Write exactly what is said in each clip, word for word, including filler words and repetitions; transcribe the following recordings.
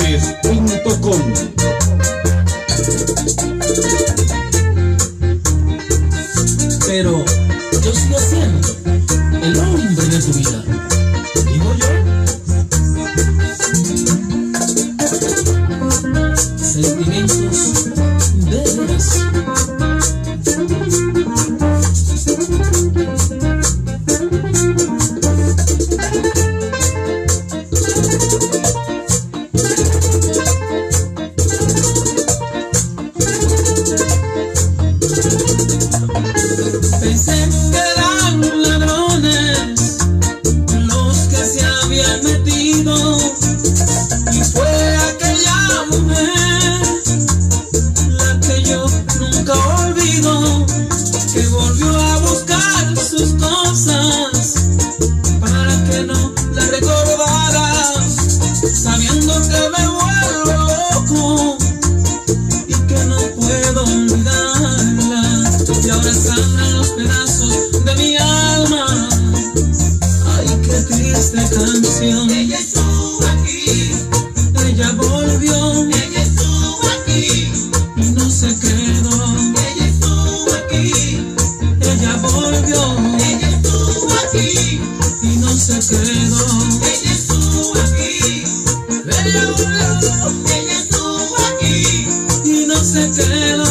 Punto com. Pero yo sigo siendo el hombre de tu vida. Digo yo. Sentimientos de veras. Pensé que eran ladrones los que se habían metido, y fue aquella mujer la que yo nunca olvido, que volvió a buscar sus cosas para que no la recordara, sabiendo que me vuelvo loco y que no puedo olvidarla. Y ahora sangran los pedazos de mi alma. Ay, qué triste canción. Ella estuvo aquí. Ella volvió. Ella estuvo aquí. Y no se quedó. Ella estuvo aquí. Ella volvió. Ella estuvo aquí. Y no se quedó. Ella estuvo aquí. Ella volvió. Ella estuvo aquí. Y no se quedó.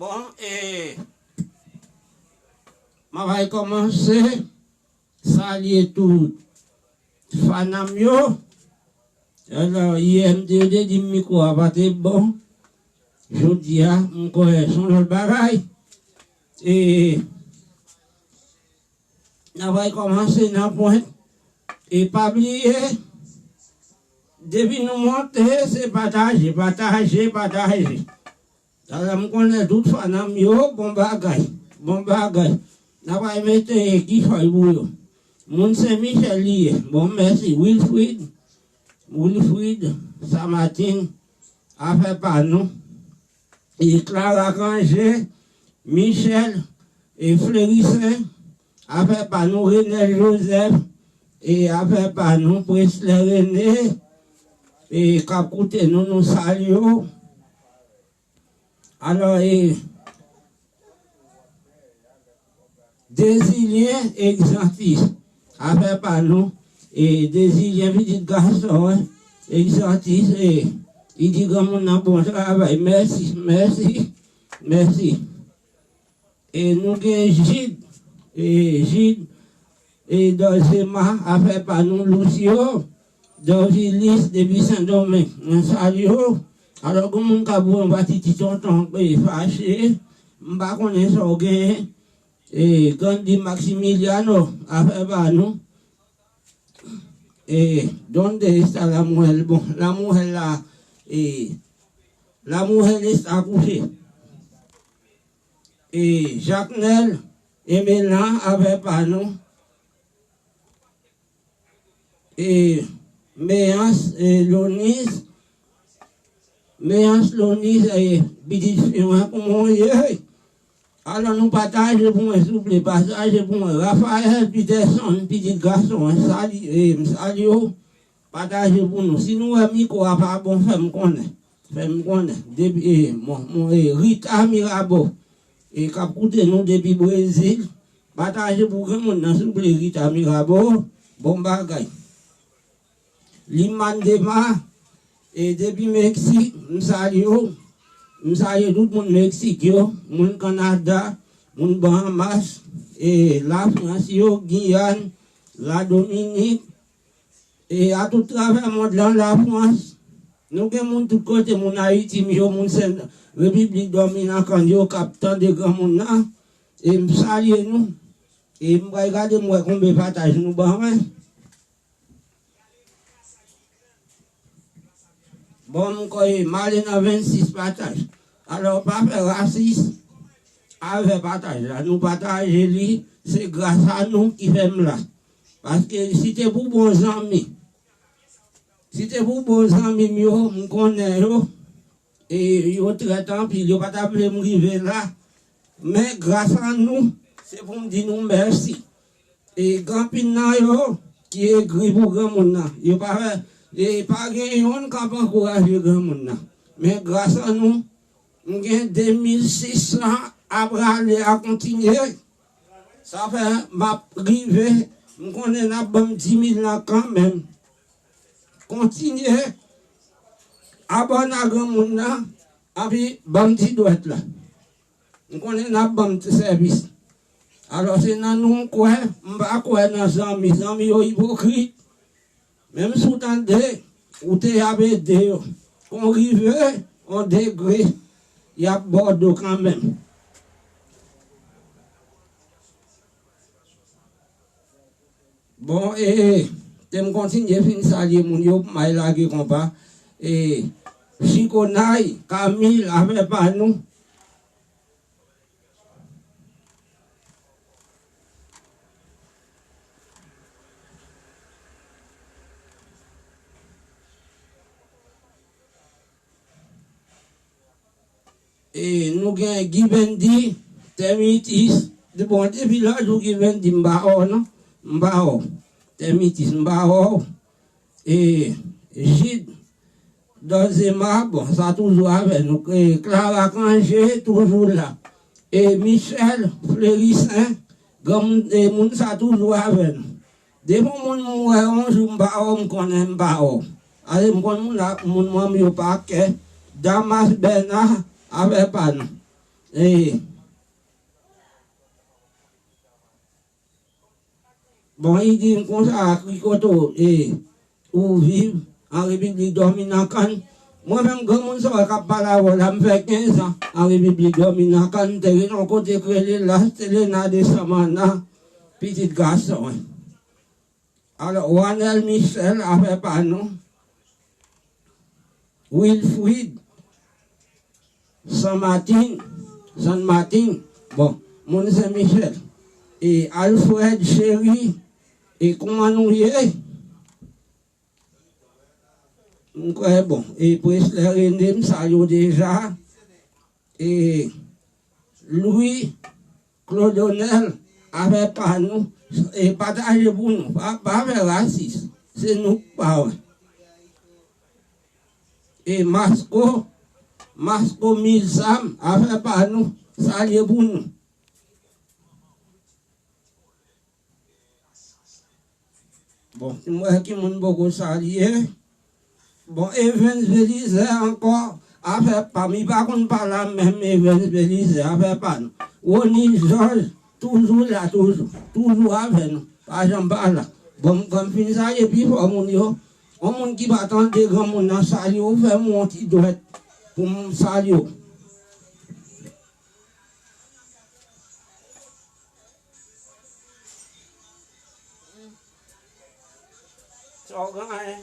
Bon, e m ap al kòmanse salye tout fananm yo. Alò, yè m te, yo te di m mikwo a pa te bon. Jodi a, m kwè se yon lòt bagay. E n ap al kòmanse nan pwent. E pa bliye, depi nou monte, se pataje, pataje, pataje. Talè m konnen tout fananm yo, bon bagay, bon bagay. N ap al mete ki fèy pou yo. Moun Sen Michèl li ye. Bon, mèsi. Wilfrid, Wilfrid Samatin, afè pa nou. E Clara Cangé, Michel, e Fleuricin, afè pa nou. Renel Joseph, e afè pa nou. Presley René, e k ap koute nou, nou salye w. Alò, e Dezilyen Egzantis, afè pa nou. E Dezilyen, pitit gason an, Egzantis, e li di granmoun nan bon travay. Mèsi, mèsi, mèsi. E nou gen Jid, e Jid, e Dòzema, afè pa nou. Loucio, Dorvilis depi Sendomeng, mwen salye w. Alò, gen moun k ap voye yon pati ti tonton, e fache, m pa konnen sa w genyen. E Gandhi Maximiliano, afè pa nou. E donde está la mujer? Bon, la mujer la, e la mujer está couché. E Jacnel, e Melan, afè pa nou. E Meyans, e Lonis, Meyans Lonis, e pitit fi mwen, kòman w ye? Alò, nou pataje pou mwen, souple, pataje pou mwen. Raphaël Peterson, pitit gason an, sali, e, m salye w. Pataje pou nou. Si nou wè mikwo a pa bon, fè m konnen. Fè m konnen. Depi, e, mon, mon, e, Rita Mirabeau, e, k ap koute nou depi Brezil. Pataje pou granmoun nan, souple, Rita Mirabeau. Bon bagay. Limandema, e depi Meksik, m salye w. M salye tout moun Meksik yo, moun Kanada, moun Bahamas, e Lafrans yo, Giyàn, Ladominik, e a tout travè mond lan, Lafrans. Nou gen moun tout kote, moun Ayiti, m yo, moun Sen, Repiblik Dominikàn yo k ap tande granmoun nan. E m salye nou. E m pral gade m wè konbyen pataj nou ban mwen. Bon, m kwè m ale nan vennsis pataj. Alò, pa fè rasis avè pataj la. Nou pataje li, se gras a nou ki fè m la. Paske si te pou bon zanmi, si te pou bon zanmi m yo, m konnen yo, e yo trèt anpil, yo pa t ap vle m rive la. Men gras a nou, se pou m di nou mèsi. E gen anpil nan yo ki egri pou granmoun nan. Yo pa fè, e pa gen youn k ap ankouraje granmoun nan. Men gras a nou, m gen de mil sis san a prale a kontinye. Sa fè m ap rive, m konnen n ap ban m di mil la kanmenm. Kontinye abòne a granmoun nan, anpi ban m ti dwèt la. M konnen n ap ban m ti sèvis. Alò, se nan nou m kwè, m pa kwè nan zanmi. Zanmi yo ipokrit. Menm si w tande, ou te ap ede yo. Kon rive yon degre, y ap ba w do kanmenm. Bon, e, te m kontinye fin salye moun yo, pou m al lage konpa. E, Chikonay, Kamil, afè pa nou. E, nou gen Givendi, Tèmitis. Bon, depi lòt jou Givendi, m pa wè w non. M pa wè w. Tèmitis, m pa wè w. E, Jid, Dòzema, bon, sa toujou avè nou. E, Clara Cangé, toujou la. E, Michel Fleurissaint, granmoun, e, moun sa toujou avè nou. Depi yon moun m wè yon jou m pa wè w, m konnen m pa wè w. Ale m konn moun la, moun manm yo pa kè. Damas Bernard, afè pa nou. E, bon, li di m konsa, Krikoto, e, ou viv an Repiblik Dominikàn. Mwen menm, granmoun sa w wè k ap pale avè w la, m fè kenz an an Repiblik Dominikàn, m te gen yon kote k rele Las Telenas de Samana, pitit gason, wi. Alò, Wanel Michel, afè pa nou. Wilfrid, San Matin, San Matin, bon, moun Sen Michel. E Alfred Chéry, e kòman nou ye? M kwè, bon, e Presley René, m salye w deja. E Louis Claudonel, afè pa nou, e pataje pou nou, pa, pa fè rasis, se nou k pa wè. E Masco, Masco Milzam, afè pa nou, salye pou nou. Bon, m wè ki moun poko salye. Bon, Evens Belizaire ankò, afè pa m. Li pa konn pale a menm, Evens Belizaire, afè pa nou. Rony Georges, toujou la, toujou. Toujou avè nou. Pa janm pa la. Bon, m, kòm fin salye pi fò moun yo. Yon moun ki pa tande granmoun nan salye w, fè m yon ti dwèt pou m salye w. Sa w genyen?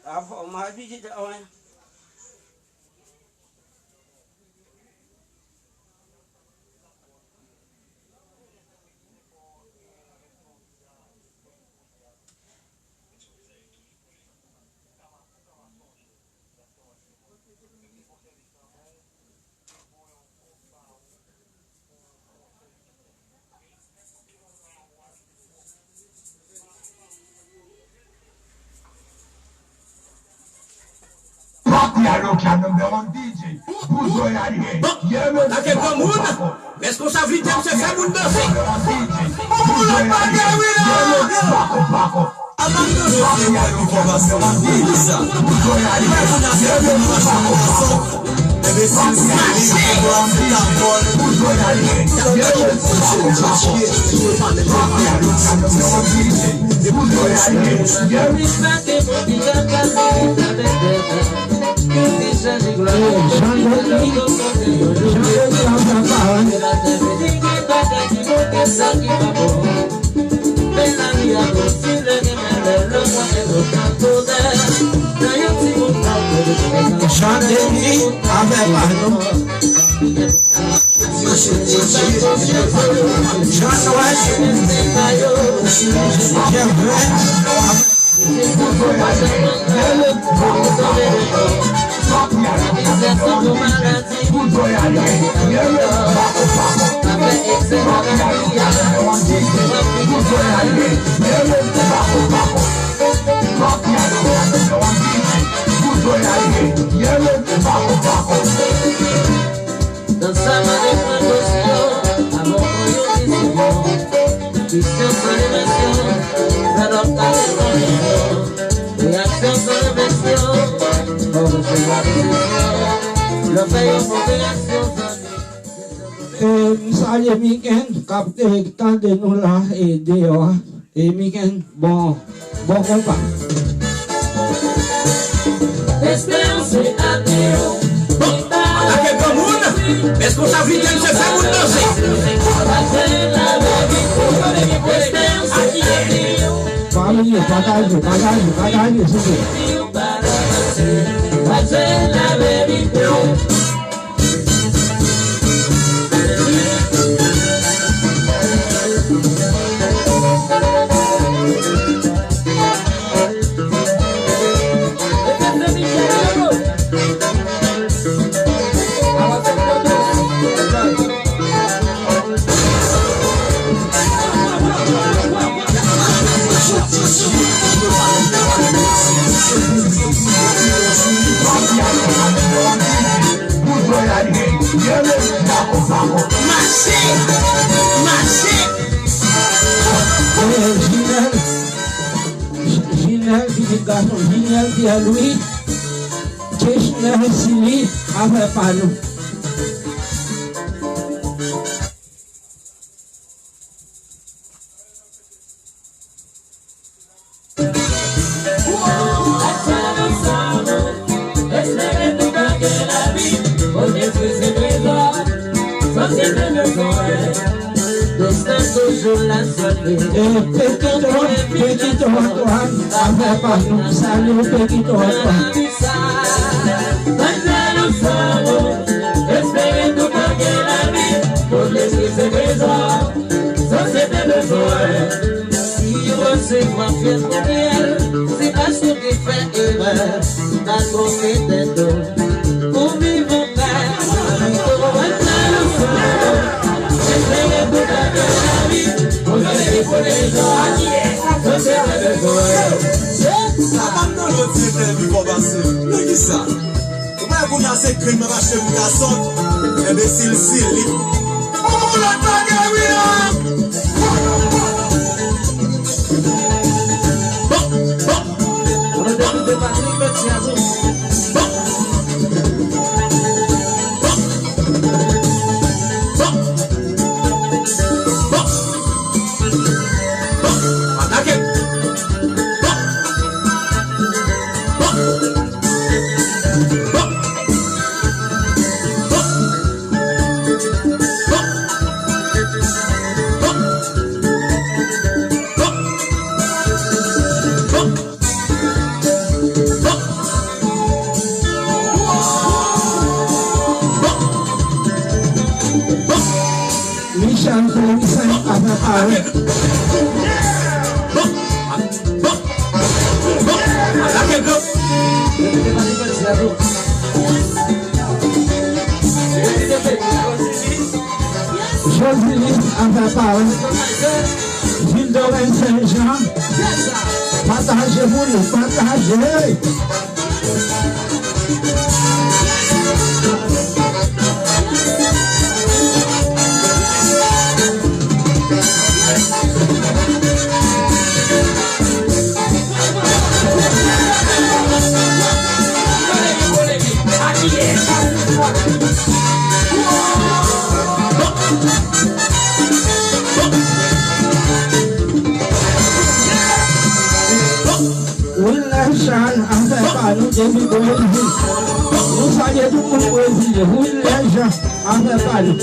Afè w mal pitit la, wi. Bon, atake granmoun, reskonsablite m se fè moun danse. Pou lòt bagay, wi la. Avan m danse, se mwen ki kòmanse. Wi, sa. Lè moun ap fè moun danse. Enbesil, se li, se vòl, se ta vòl. Jan Deni, Jan Deni ap fè pawòl. Jan Deni avè pa nou. Jan Nwèl, Jèvè. Ansanm avèk mwen, Josio, avè w pran yon desizyon. Kesyon san limit, fè lòt pale nan kesyon. Reyaksyon san limit, fò w jwenn yon desizyon. Lè w fè yon bon reyaksyon, zanmi. E, m salye Miken, k ap, e, tande nou la, e, deyò a. E Miken, bon, bon konpa. Esperanse ateo. Bon, antanke granmoun, responsablite m se fè moun danse. Pa bliye, pataje, pataje, pataje, souple. Mache! Mache! Jinèl, Jinèl, pitit gason Jinèl, Pierre Louis, Keshnel, Sili, afè pa nou. E Pekito, Pekito Antoine, afè pa nou, salye w Pekito Antoine. Espere tout bagay lavi, pou lespri se trezò, sosyete bezwen. Si yo resevwa fyèl pou fyèl, se paske w te fè erè, pa twonpe tèt ou. Pou viv anpè, pito w al nan leson. Espere tout bagay lavi, pou lespri se trezò, sosyete bezwen. Sa pa t nan lòd se fè vi fò pase. Men kisa? Ou pa kounye a se grenn m ap achte pou ta sòt. Enbesil, sili. Bon, bon, lòt bagay, wi, an. Bon, bon. Bon. Bon. Bon. Bon. Atake. Bon. Bon. Michel Florissant avè pawòl. Bon! Bon! Bon! Atake gwo! Josilis avè pawòl. Gildoren Saint Jean. Pataje pou nou, pataje. Chan, afè pa nou depi Brezil. Nou salye tout moun Brezil. Wi, Lejan, afè pa nou.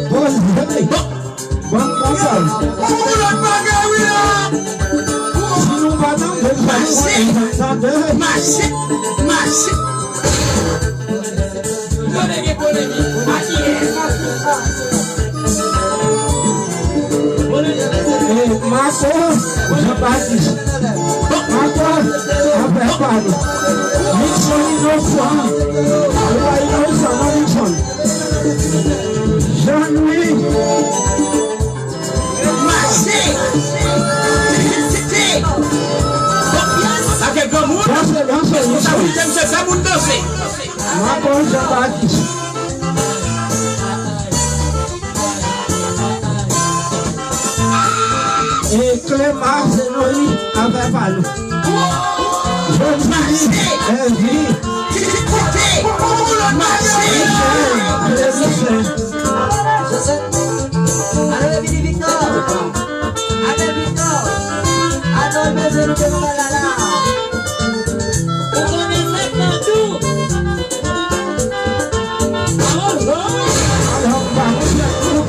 Poze, bon, bon, bon. Si nou pa tande, sa nou konnen, tande. Mache, mache. Tande gen polemik. A kiyès? Eh, Marco Jean-Baptiste. Marco, afè pa nou. Nixon inosan. Ou pa inosan, non, Nixon. Jean-Louis. Mache. Atake granmoun. Danse, danse, Nixon. Responsabilite m se fè moun danse. Marco Jean-Baptiste. E Clément Senoï afè pa nou. Jozili Elvi. Michel Clémichin. Alo, Emily Victor. Abel Victor. Atò bezwen nou te nan bagay la. Ou konnen sa k nan tou. Alò, m pa konprann nou.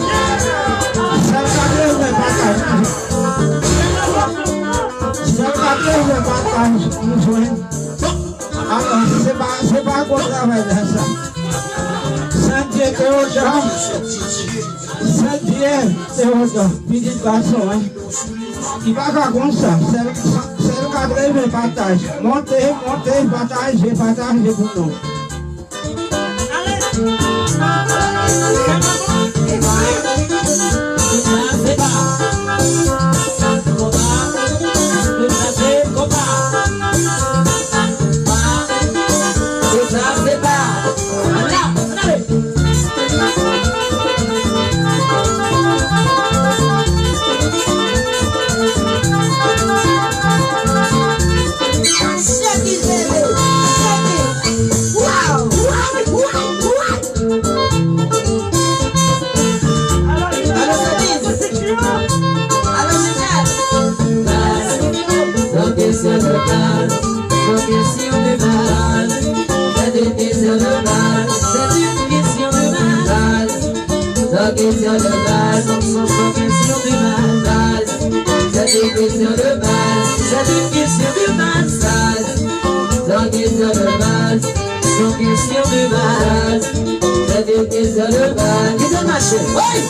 Sèl ka te renmen pataj. Sèl ka te renmen pataj, nou jwenn. Alò, se pa, se pa gwo travay la, sa. Sèn Pye Tewodan. Sèn Pye Tewodan. Pitit gason, wi. Li pa ka konn sa. Sèl, sèl ka te renmen pataj. Monte, monte, pataje, pataje pou nou. Shake it, baby. Shake it. Wow. Wow. Wow. Wow. Alo, Sadiz. Alo, Chantal. Baz, sans question de base, sans question de base. C'est une question de base, c'est une question de base. Sans question de base, sans question de base. C'est une question de base, c'est une question de base. Sans question de base, sans question de base. C'est une question de base. Ki te mache? Hey!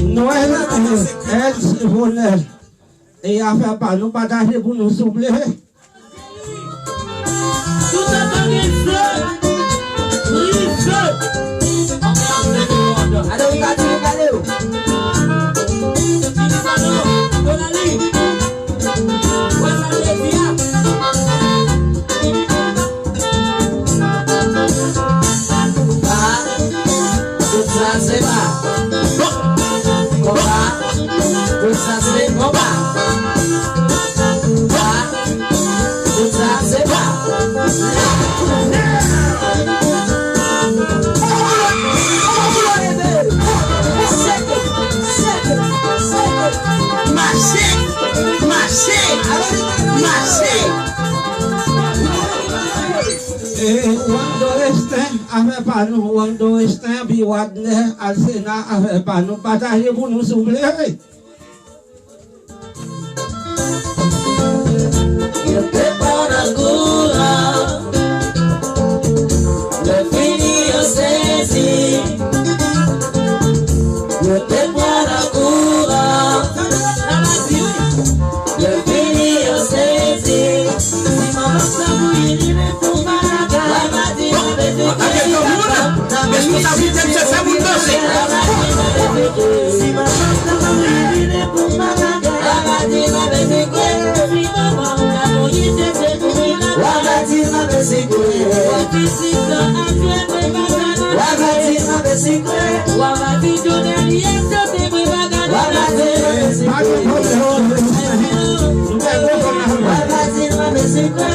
Nwèl, eh, Èd Vonèl. E afè pa nou, pataje pou nou, souple. Tout sa pa gen zòn. Prive. Alo, wi, Kati, wi, pale yo. Tini Fano, Donali. Wè sa vle di a. Tout sa se pa. Konba. Tout sa se konba. Konba. Tout sa se pa. Mache, mache, mache. E, Wando Esten, afè pa nou. Wando Esten, Bi Wadner, Alsena, afè pa nou. Pataje pou nou, souple. Yo te pran nan kouran, lè fini yo sezi. Yo te pran nan kouran, lè fini yo sezi. Si manman sa bouyi li men pou malaka, pa di mwen bebe. Responsabilite m se fè moun danse. Wa va di manbe sikre. Wa va di Johnny Hallyday chante mwen pa gade. Wa va di manbe sikre. Wa va di manbe sikre.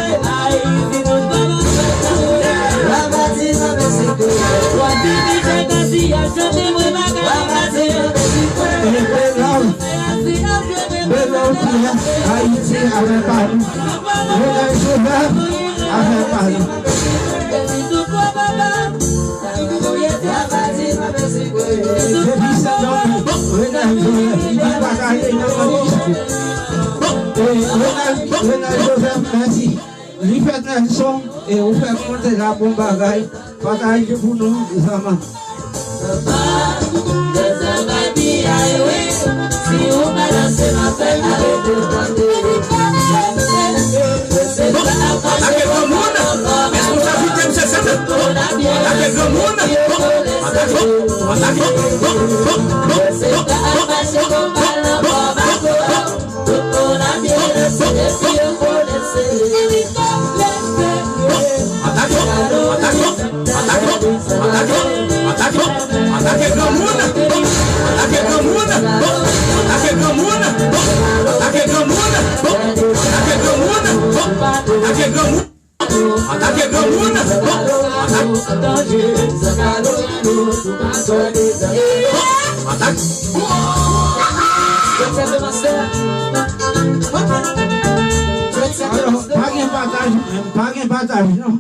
Wa va di manbe sikre. Wa di Michel Garcia chante mwen pa gade. Wa va di manbe sikre. Bèl la ou ye, Ayiti avè pa nou. Renald Joseph avè pa nou. Depi se nan Renald Joseph, li pa ka ale nan anpil. E Renald, Renald Joseph, mèsi. Li fè Nelson, e ou fè monte la bon bagay. Pataje pou nou, zanmi. Atake granmoun, responsabilite m se sa. Atake granmoun, atake, atake. Atake, atake, atake, atake, atake granmoun, atake granmoun, atake granmoun, atake granmoun, atake granmoun, atake granmoun, atake granmoun. Atake granmoun! Atake! Atake! Alò, pa gen pataj, pa gen pataj, non.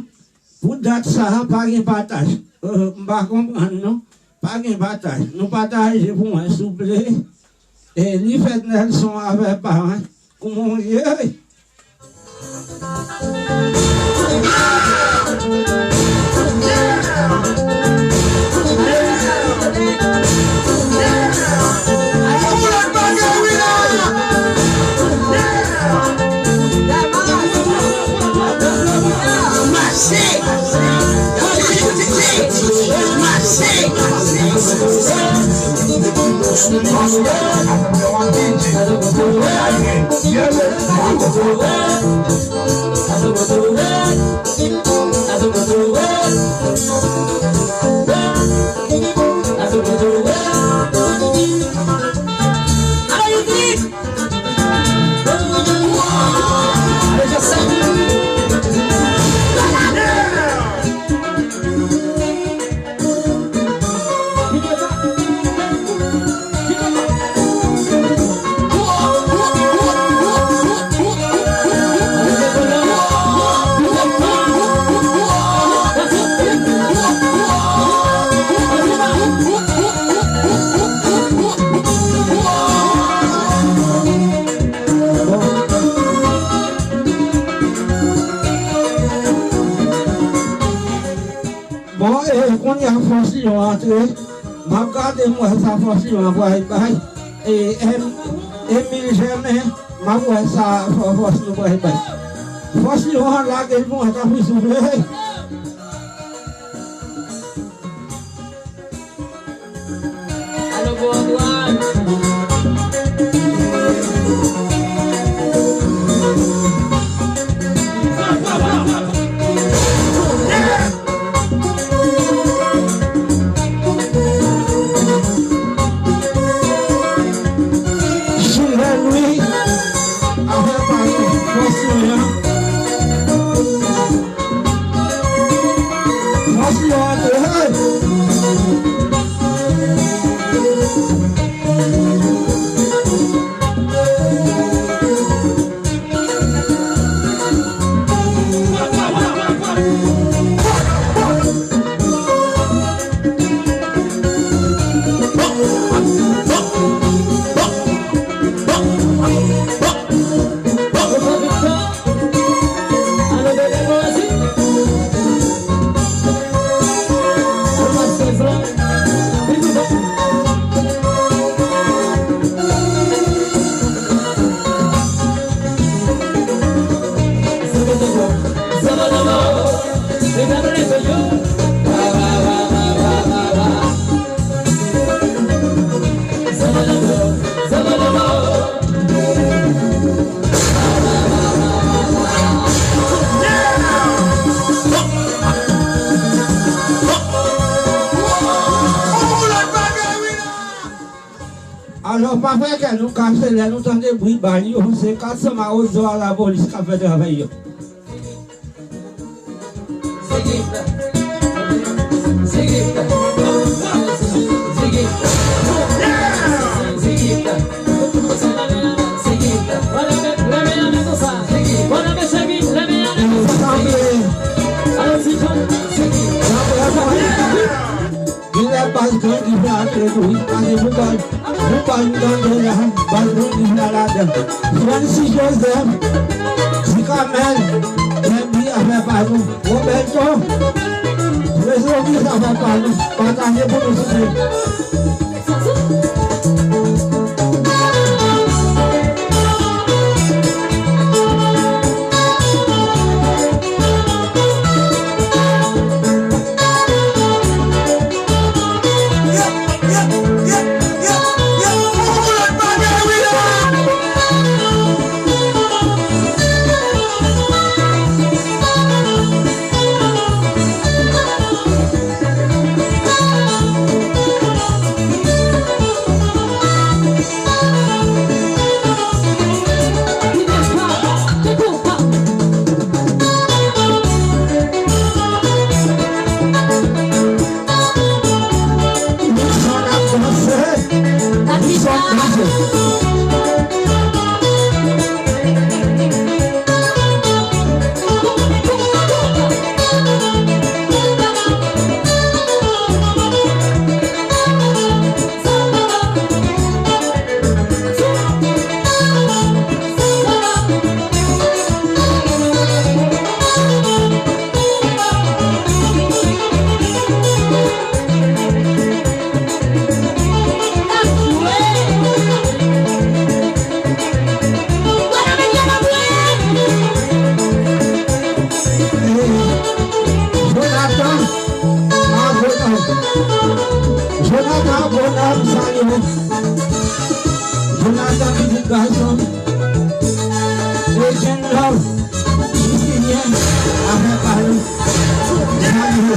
Pou dat sa a, pa gen pataj. Euh, m pa konprann, non. Pa gen pataj. Nou pataje pou mwen, souple. E li fèt Nelson avè pa mwen. Kouman w ye? Mache! Mache! Bon, e kounye a Fòs Lyon antre. M ap gade m wè sa Fòs Lyon an pral bay. E, Em-, Emile Germain, m ap wè sa fò-, Fòs nou pral bay. Fòs Lyon an lage l pou mwen, tanpri, souple. Alo, bon, Antoine. Jilè Lwi, avè pa nou, Fòs Lyon an. Fòs Lyon an, hey! Alò, pa fè kè nou kase lè nou tande bri bal yo, se kat san mawozo a lapolis k ap fè travay yo. Sanble. Sanble. Gen lè baz gang ki fè antre tou wi, pase pou bal, pou bal nou tande la, baz gang ki fè ladan. Francis Joseph, Ti Kamèl, Bèbi, afè pa nou. Roberto, Trezor Gis, afè pa nou. Pataje pou nou souple. Jonathan, Jonathan Bonam, salye. Jonathan, pitit gason. Eugène Love, Lucilien, afè pa nou. Salye.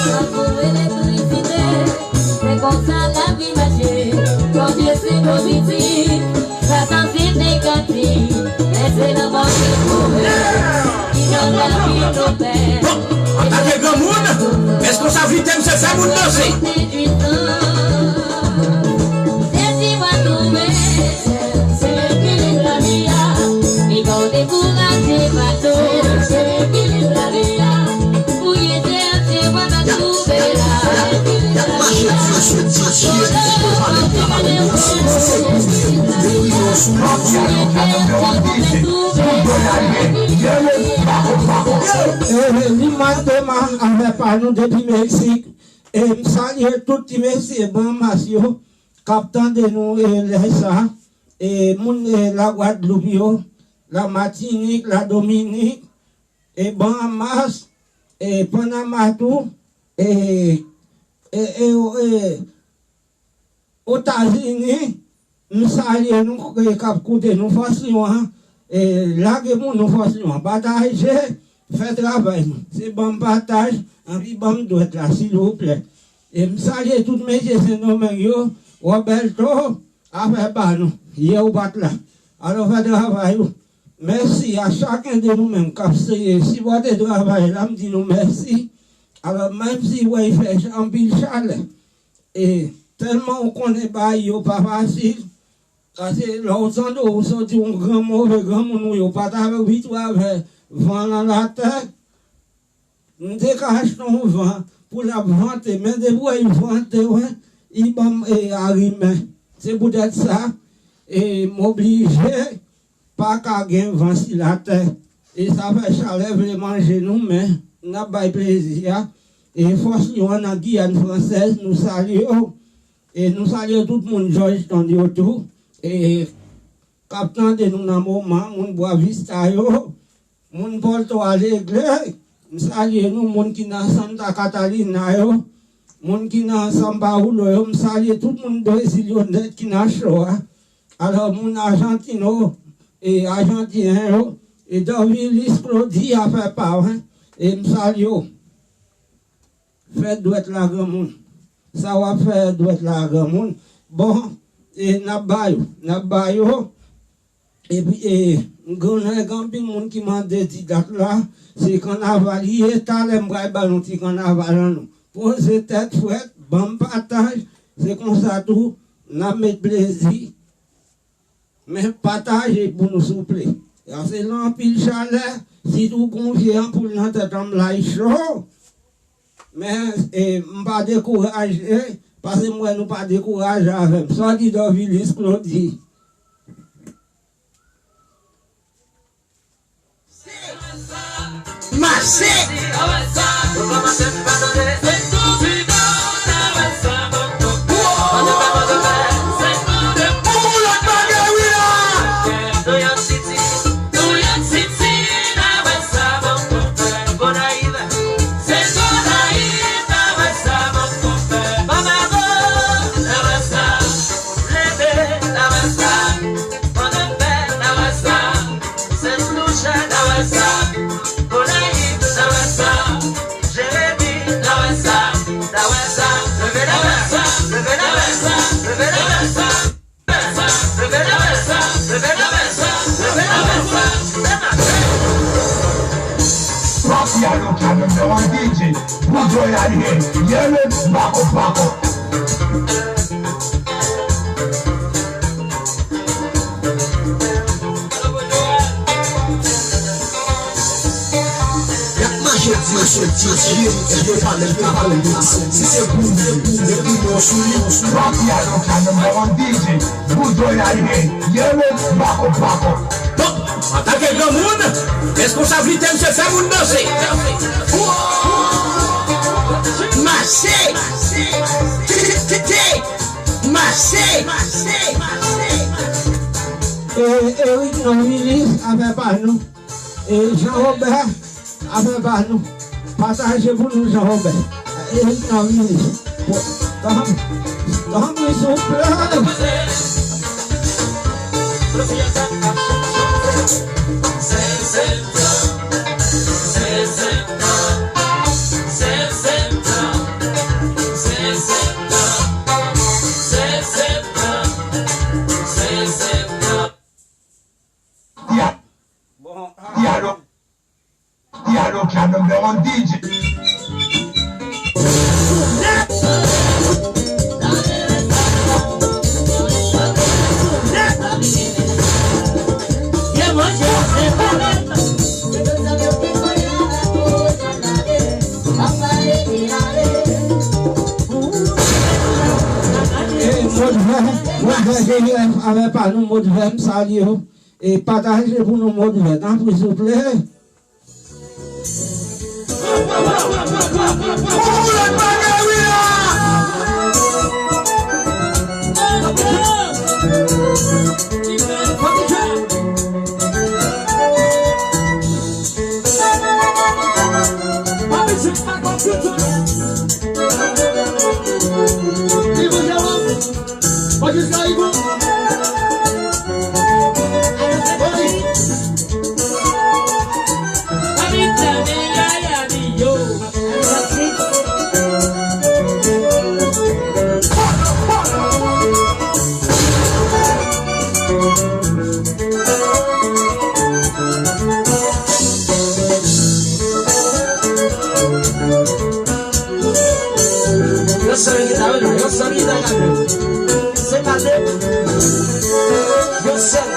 Tankou elektrisite, se konsa lavi mache. Bondye se pozitif, Satan se negatif. Men se lanmò ki twouve, ki rann lavi twò bèl. Bon, antanke granmoun, responsablite m se fè moun danse. Desi mwen twouve, se ekilib lavi a. Li pa dekouraje pa tou, se ekilib lavi a. Fouye tè a, se wè pa twouve la. Y ap mache, tire sou ti, tire sou pale, pale, pale. E, e, Liman Deman, afè pa nou depi Meksik. E, m salye tout ti mesye Banmas yo k ap tande nou, e, lè sa. E, moun, e, Lagwadloup yo, Lamatinik, Ladominik, e, Banmas, e, Panama tou, e, e, e, e, Otazini, m salye nou, e, k ap koute nou. Fòs Lyon an, e, lage pou nou, Fòs Lyon an. Pataje, fè travay nou. Se ban m pataj, anvi ban m dwèt la, silvouplè. E m salye tout mesye Sendomeng yo, Roberto, afè pa nou. Yè ou pa t la. Alò fè travay ou. Mèsi a chaken de nou menm k ap seye sipòte travay la, m di nou mèsi. Alò, menm si w wè y fè anpil chalè, e tèlman ou konnen bagay yo pa fasil, paske lè w tande w soti yon gran move granmoun ou yo pa t avè w, li tou avè van nan latè. M te ka achte yon van pou l ap vante, men depi w wè l vante, wi, li ban m, e, arimen. Se poutèt sa, e, m oblije pa ka gen van si latè. E sa fè chalè vle manje nou, men n ap bay plezi a. E Fòs Lyon an nan Giyàn Fransèz, nou salye w. E nou salye tout moun Georgetown yo tou. E k ap tande nou nan moman, moun Bwa Vista yo, moun Pòlto Alegre, m salye nou, moun ki nan Santa Catalina yo, moun ki nan São Paulo yo, m salye tout moun Brezil yo nèt ki nan cho a. Alò, moun Ajantino, e Ajantiyen yo, e Dorvilis Claudy afè pa w, e m salye w. fè dwèt la granmoun. Sa w ap fè dwèt la granmoun. Bon, e n ap ba yo, n ap ba yo. Epi, e, m konnen gen anpil moun ki mande ti dat la, se kannaval li ye, talè m pral ba nou ti kannaval an nou. Poze tèt frèt, ban m pataj, se konsa tou, n ap met plezi. Men pataje pou nou souple. Paske nan anpil chalè, sitou gon vye anpoul nan tèt an m lay cho. Men, e, m pa dekouraje, paske m wè nou pa dekouraje avè m. Sa w di Dorvilus Claudy? Mache! Sent Louja, n a wè sa. Gonayiv, n a wè sa. Jeremi, n a wè sa. N a wè sa. Leve, n a wè sa. Leve, n a wè sa. Leve, n a wè sa. Leve, n a wè sa. Leve, n a wè sa. Leve, n a wè sa. Leve, n a wè sa. Papi a look at the D J. Put your hand here. Yeah, let's back up, back up. Y ap mache di, mache di, di, di, yo pale, yo pale, yo pale. Si se pou li, yo pou yo sou li. Rafi Adonka, number one D J. Boudoy Ayisyen. Yo, let's back up, back up. Bon, antanke granmoun, responsablite m se fè moun danse. Mache! Mache! E, Eric Normilis avè pa nou. E, Jean Robert avè pa nou. Pataje pou nou, Jean Robert. Eric Normilis. Tanpri, tanpri, souple. Ya. Bon, ya, non. Yalo ka number one D J. E, Modvè, Modvè, J F avè pa nou, Modvè, m salye w. E pataje pou nou, Modvè, tanpri, souple. Yon sèl gita, wi, non, yon sèl gita k ap jwe. Se pa de. Yon sèl.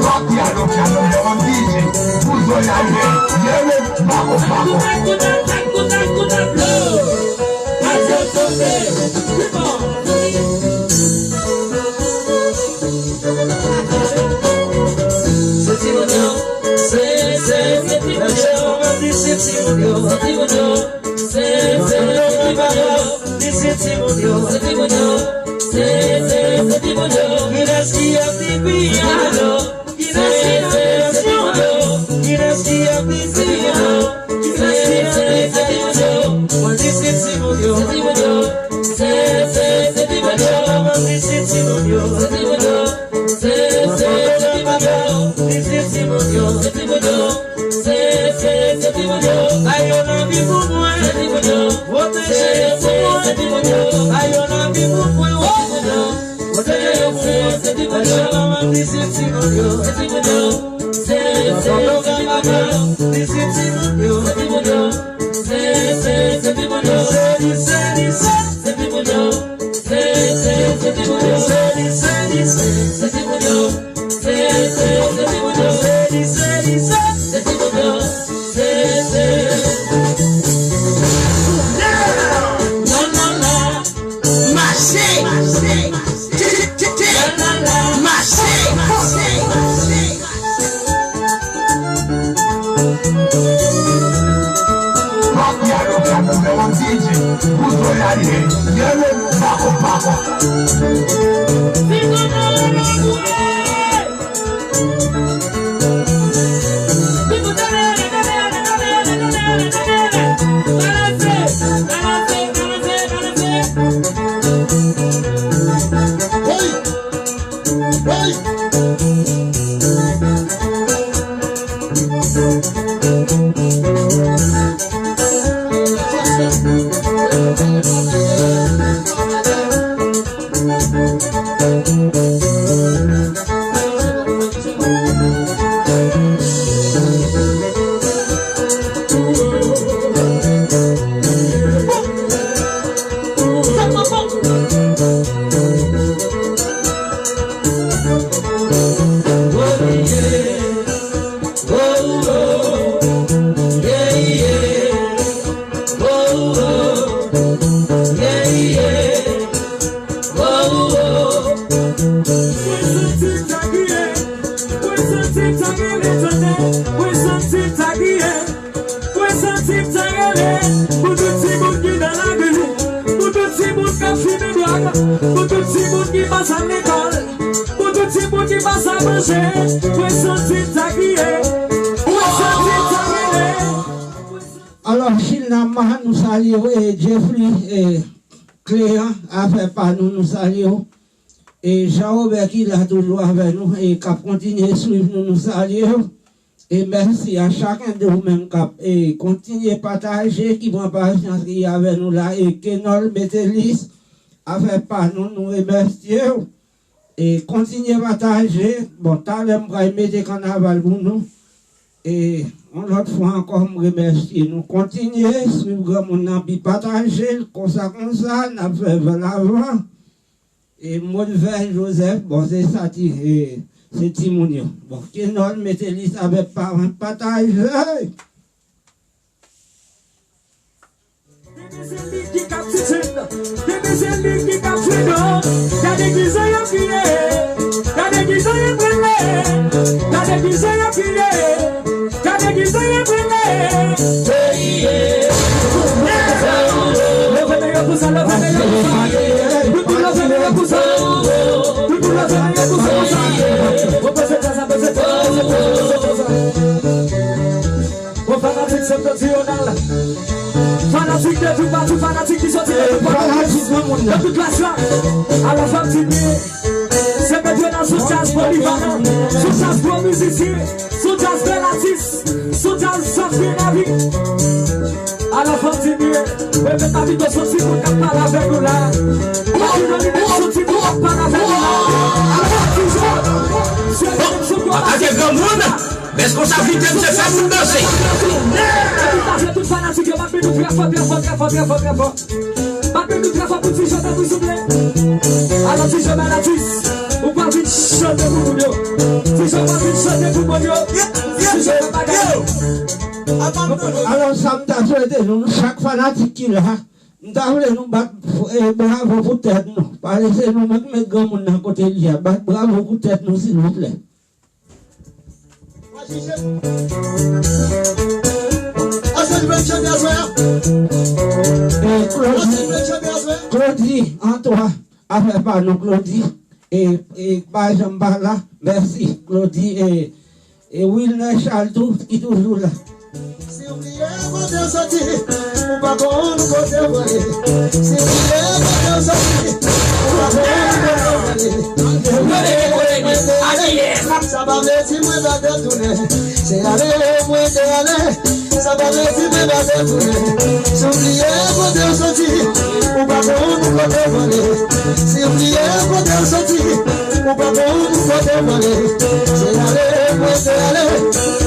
Papi a look at the D J. Boudoy Ayisyen. Yeah, let's back up, back up. Se timoun yo, se, se, se timoun yo, se timoun yo, se timoun yo, se, se, se timoun yo, se timoun yo, se, se, se timoun yo. Kilès ki ap di piyano? Kilès ki ap di piyano? Kilès ki ap di piyano? Kilès ki ap di piyano? Se, se, se timoun yo. Ba yo lavi pou mwen. Se timoun yo. Pwoteje yo pou mwen. Se timoun yo. Ba yo lavi pou mwen. Se timoun yo. Pwoteje yo pou mwen. Se timoun yo. Ba yo lavi pou timoun yo. Se timoun yo. Se, se, se timoun yo. Se timoun yo. Se, se, se timoun yo. Se, se, se timoun yo. Se, se, se timoun yo. Se, se, se, se timoun yo. Se, se, se timoun yo. Se, se, se, se timoun yo. Se, se. Non, non, non. Mache. Te, te, te, te. Mache. Mache. Mache. Papi a yo ka moute yon D J, bouton y ale, y ale, pako, pako. Hey! Mwen santi m ta kriye, mwen santi m ta rele, tande, mwen santi m ta kriye. Mwen santi m ta rele pou tout timoun ki nan lari, pou tout timoun k ap fimen dwòg, pou tout timoun ki pa sa lekòl, pou tout timoun ki pa sa manje. Mwen santi m ta kriye, mwen santi m ta rele. Alò, Chilnama, nou salye w, e Jeffrey, e Cléan, afè pa nou, nou salye w. E Jean Robert ki la toujou avè nou, e k ap kontinye swiv nou, nou salye w. E mèsi a chaken de ou menm k ap, e, kontinye pataje, ki pran pasyans, ki avè nou la. E Kenol Metelis, afè pa nou, nou remèsye w. E kontinye pataje. Bon, talè m pral mete kannaval pou nou. E yon lòt fwa ankò, m remèsye nou. Kontinye swiv granmoun nan, pi pataje l konsa, konsa, n ap fè vè lavan. E Modvè Joseph, bon, se sa ti, e, se timoun yo. Bon, Kenol Metelis avèk paran, pataje! Depi se li ki kap titid, depi se li ki kap jwe do, gade kijan y ap kriye, gade kijan y ap rele, gade kijan y ap kriye. Gade kijan y ap rele. Leve men yo pou sa, leve men yo pou sa. Tout moun leve men yo pou sa. Tout moun leve men yo pou sa, pou sa. Bon, peze djaz la, peze, peze, peze, peze, peze. Bon, fanatik Santo Dional. Fanatik de toupatou, fanatik ki soti de toupatou. Fanatik granmoun nan. De tout klasè. Alò, fanatik. Se mete nan sou djaz polivalan, sou djaz gwo mizisyen, sou djaz bèl atis, sou djaz sòt dinamik. Alò, fò m di byen, mwen menm pa pito sou timoun k ap pale avèk nou la. Pa pito li menm sou timoun k ap pale avèk nou la. Alò, fò m di jan, se li menm sou gwo mizisyen. Antake granmoun, bèl konsa, vite, m se fè moun danse. Tout fanatik yo, m ap di nou trè fò, trè fò, trè fò, trè fò, trè fò. Bat men nou trè fò pou Ti Jòmè, souple. Alò, Ti Jòmè latis, ou pral vin chante pou moun yo. Ti Jòmè pral vin chante pou moun yo. Ti Jòmè bagay. Alò, sa m ta swete nou, nou chak fanatik ki la, m ta vle nou bat, e, bravo pou tèt nou. Pa lese nou menm met granmoun nan kote li a. Bat bravo pou tèt nou, silvouplè. Claudy, Claudy, Antoine, afè pa nou, Claudy, e, e, pa janm pa la, mèsi, Claudy, e, e Wilner Charles tou, ki toujou la. Si w bliye kote w soti, ou pa konn kote w prale. Si w bliye kote w soti, ou pa konn kote w prale. Sa pa vle di mwen pa te tounen. Se ale mwen te ale. Sa pa vle di mwen pa te tounen. Si w bliye kote w soti, ou pa konn kote w prale. Si w bliye kote w soti, ou pa konn kote w prale. Se ale mwen te ale.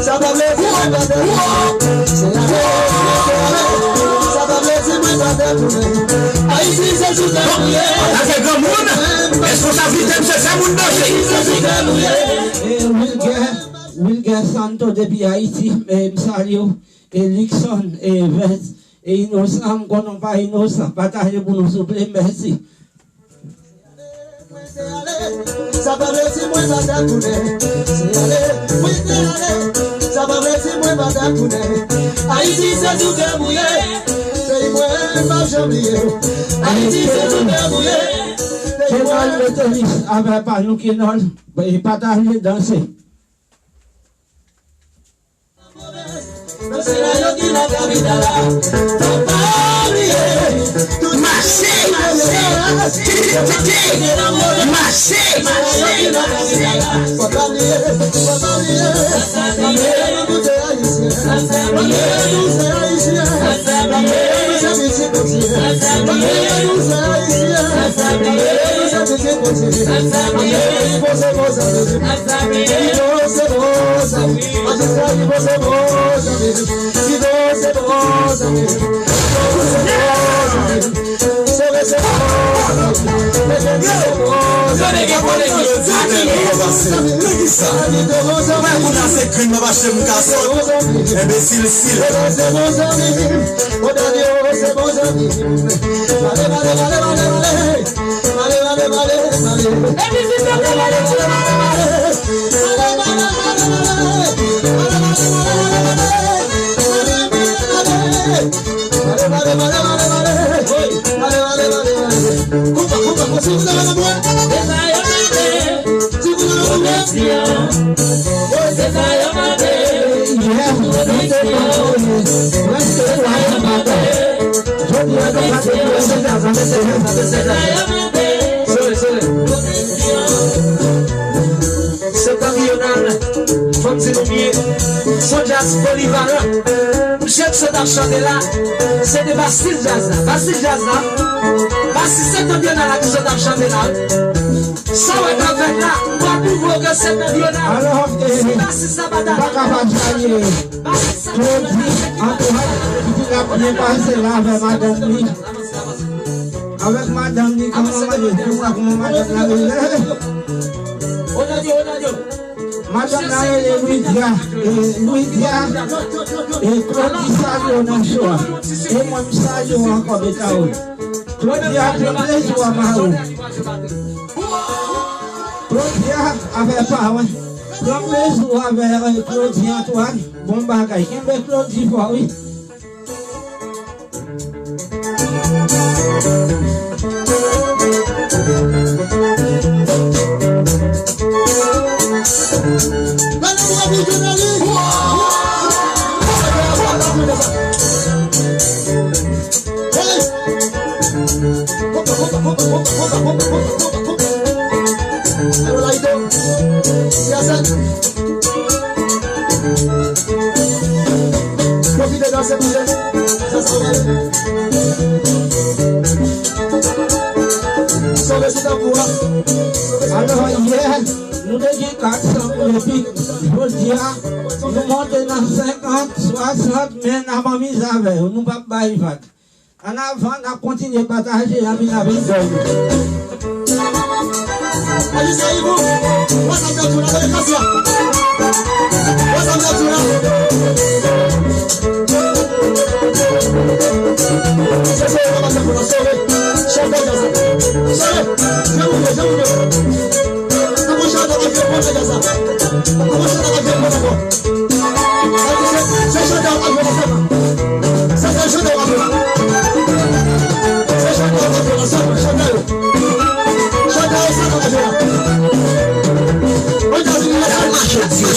Sa pa vle di mwen pa te tounen. Se ale mwen te ale. Sa pa vle di mwen pa te tounen. Ayiti se sou tè mwen ye. Atake granmoun, responsablite m se fè moun danse. Ayiti se sou tè mwen ye. E Wilguer, Wilguer Santo depi Ayiti, e m salye w. E Luckson, e Vens, e Inosan, m konnen w pa inosan. Pataje pou nou, souple, mèsi. Sa pa vle di mwen pa ta tounen. Se ale, mwen te ale. Sa pa vle di mwen pa ta tounen. Ayiti se tou kè mouye. Peyi mwen m p ap janm bliye. Ayiti se tou kè mouye. Peyi mwen. Kenòl Metodis avè pa nou Kenòl. E pataje danse. Mache, mache, mache, mache. Yo, yo, nèg yo konnen ki yo di, nèg yo pase. Nan ki sa? Mwen konn ase grenn m ap achte m kasòt. Enbesil, sil. Sere, sere. Se tann Lyonal, fò m di nou byen, se yon djaz polivalan. Mesye ki sot ap chante la, se te basis djaz la. Basis djaz la, basis se tann Lyonal la ki sot ap chante la. Sa w wè k ap fèt la, m pral pwouve w ke se tann Lyonal. Si basis la pa ta, m pa kapab salye Claudy, antouraj Claudy ki t ap byen pase la avè madanm li. Avèk madanm li, kòman madanm li, kòman madanm la rele? Madanm la rele Louidia. E Louidia, e Claudy salye w nan cho a. E mwen, m salye w ankò, Betao. Claudia, pran plezi w avè w. Claudia avè pa w. Pran plezi w avè, e, Claudy Antoine. Bon bagay. Kenbe Claudy fò, wi. Pwofite danse pou mwen. Sa, sa w ale. Sove sou tanbou a. Alò, yè, nou te gen kat san mil epi jodi a, nou monte nan senkant, swasant, men n ap anmize avè yo. Nou p ap bay vag. Annavan, n ap kontinye pataje, anvi n ap enjoy nou. Aji sa Ivo, wè sa m t ap di w la, gade klas la. Wè sa m t ap di w la. Se sere, papa, se pou la, sere. Chante djaz la. Sere, je vous prie, je vous prie. Tankou chante ak vye pwofèt djaz la. Tankou chante ak vye pwofèt ankò. Jodi yo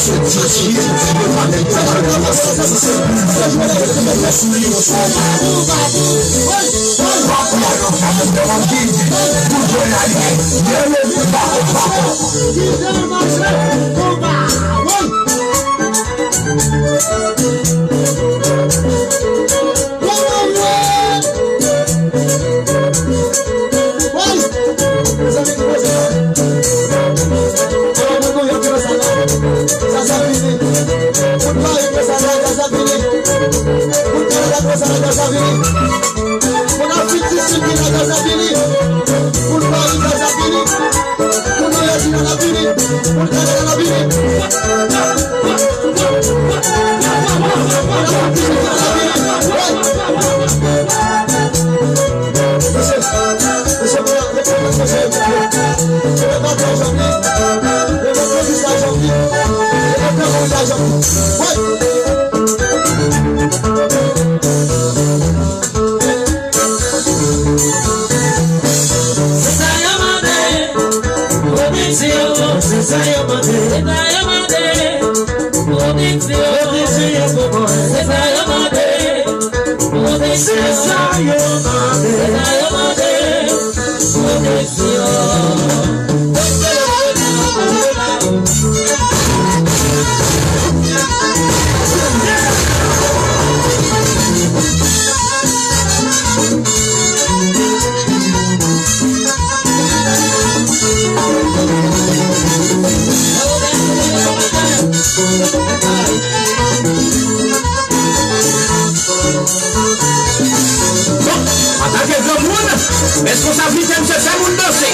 Antanke granmoun, responsablite m se fè moun danse.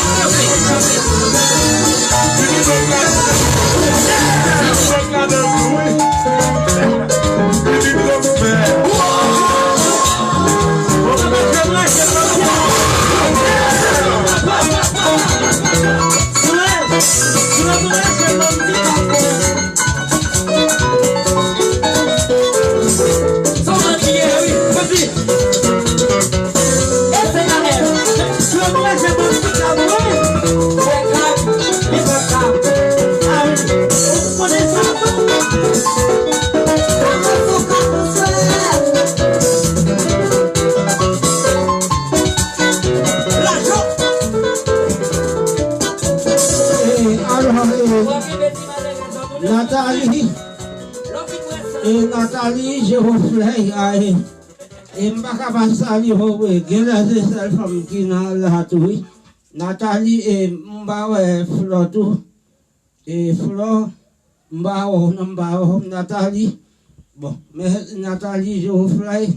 Alò, e, Nathalie, e, Nathalie Geroflay, a, e, e, m pa ka pa salye w, wi. Genlè se sèl fanm ki nan la tou, wi. Nathalie, e, m pa wè Flò tou. E, Flò, m pa wè w, non, m pa wè w. Nathalie, bon, men Nathalie Geroflay,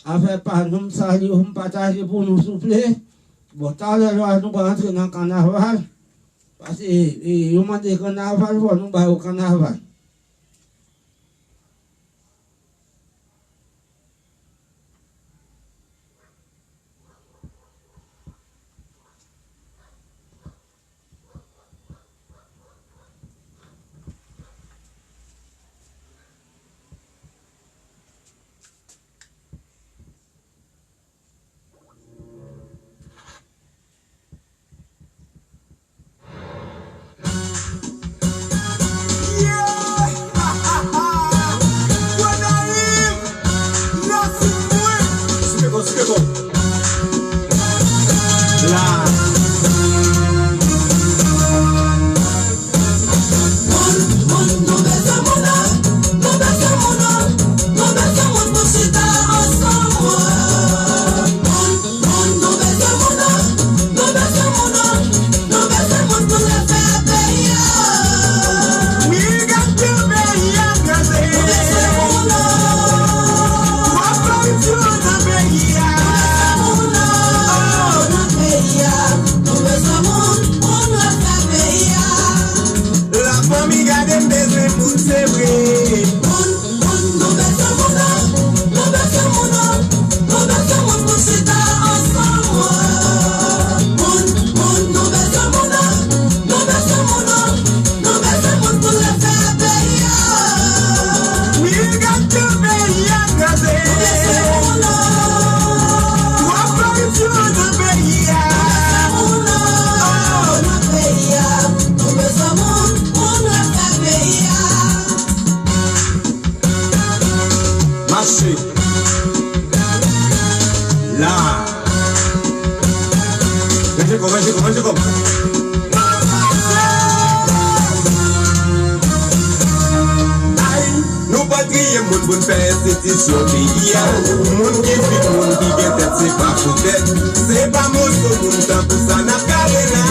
afè pa nou, m salye w, m pataje pou nou, souple. Bon, talè lè nou pral antre nan kannaval, paske, e, yo mande kannaval, fò nou ba yo kannaval. Shit. La. Ranje kò, ranje kò, ranje kò. Ay, nou pa triye moun pou n fè enstitisyon peyi a. Moun ki fin, moun ki gen tèt, se pa pou tèt. Se pa moso moun tankou sa n ap gade la.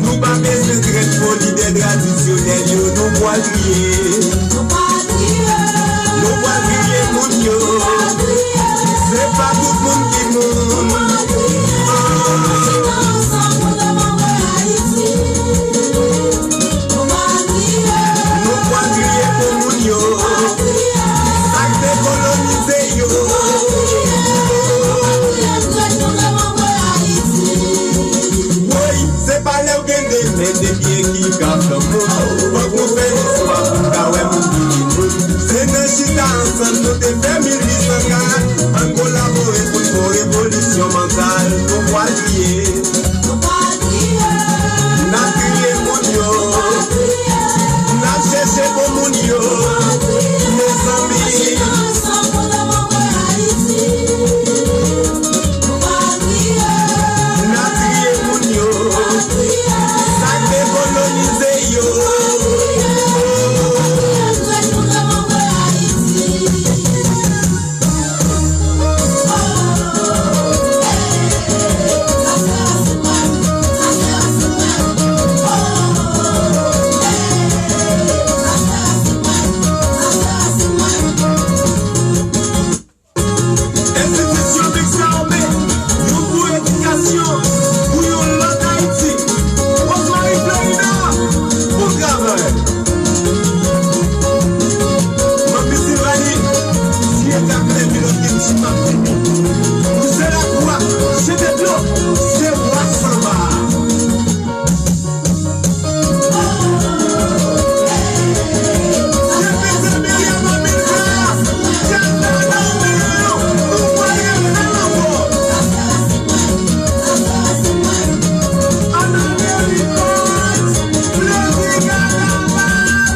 Nou pa bezwen trèt fo lidè tradisyonèl yo, nou pral triye. Nou pral triye moun yo. Se pa tout moun ki moun. Nou pral triye pou moun yo. Sa k dekolonize yo. Woy, se pa lè w gen de men, de pye ki ka fè moun. Fòk nou fè istwa pou n ka wè moun ki vin moun. Se nan chita ansanm nou te fè mil uit san kat. Ann kolabore pou n fè yon revolisyon mantal. Nou pral triye. N ap triye moun yo. N ap chèche bon moun yo. Mezanmi. N ap triye moun yo. Sa k dekolonize yo. Enstitisyon Big Saw, yon pou edikasyon, pou yon lòt Ayiti. Rosemary Florida, bon travay. Manmi Silvani, Dye k ap leve lòt gen ti m ap vini. Nou se lakou a, jete dlo, se wa sanba a.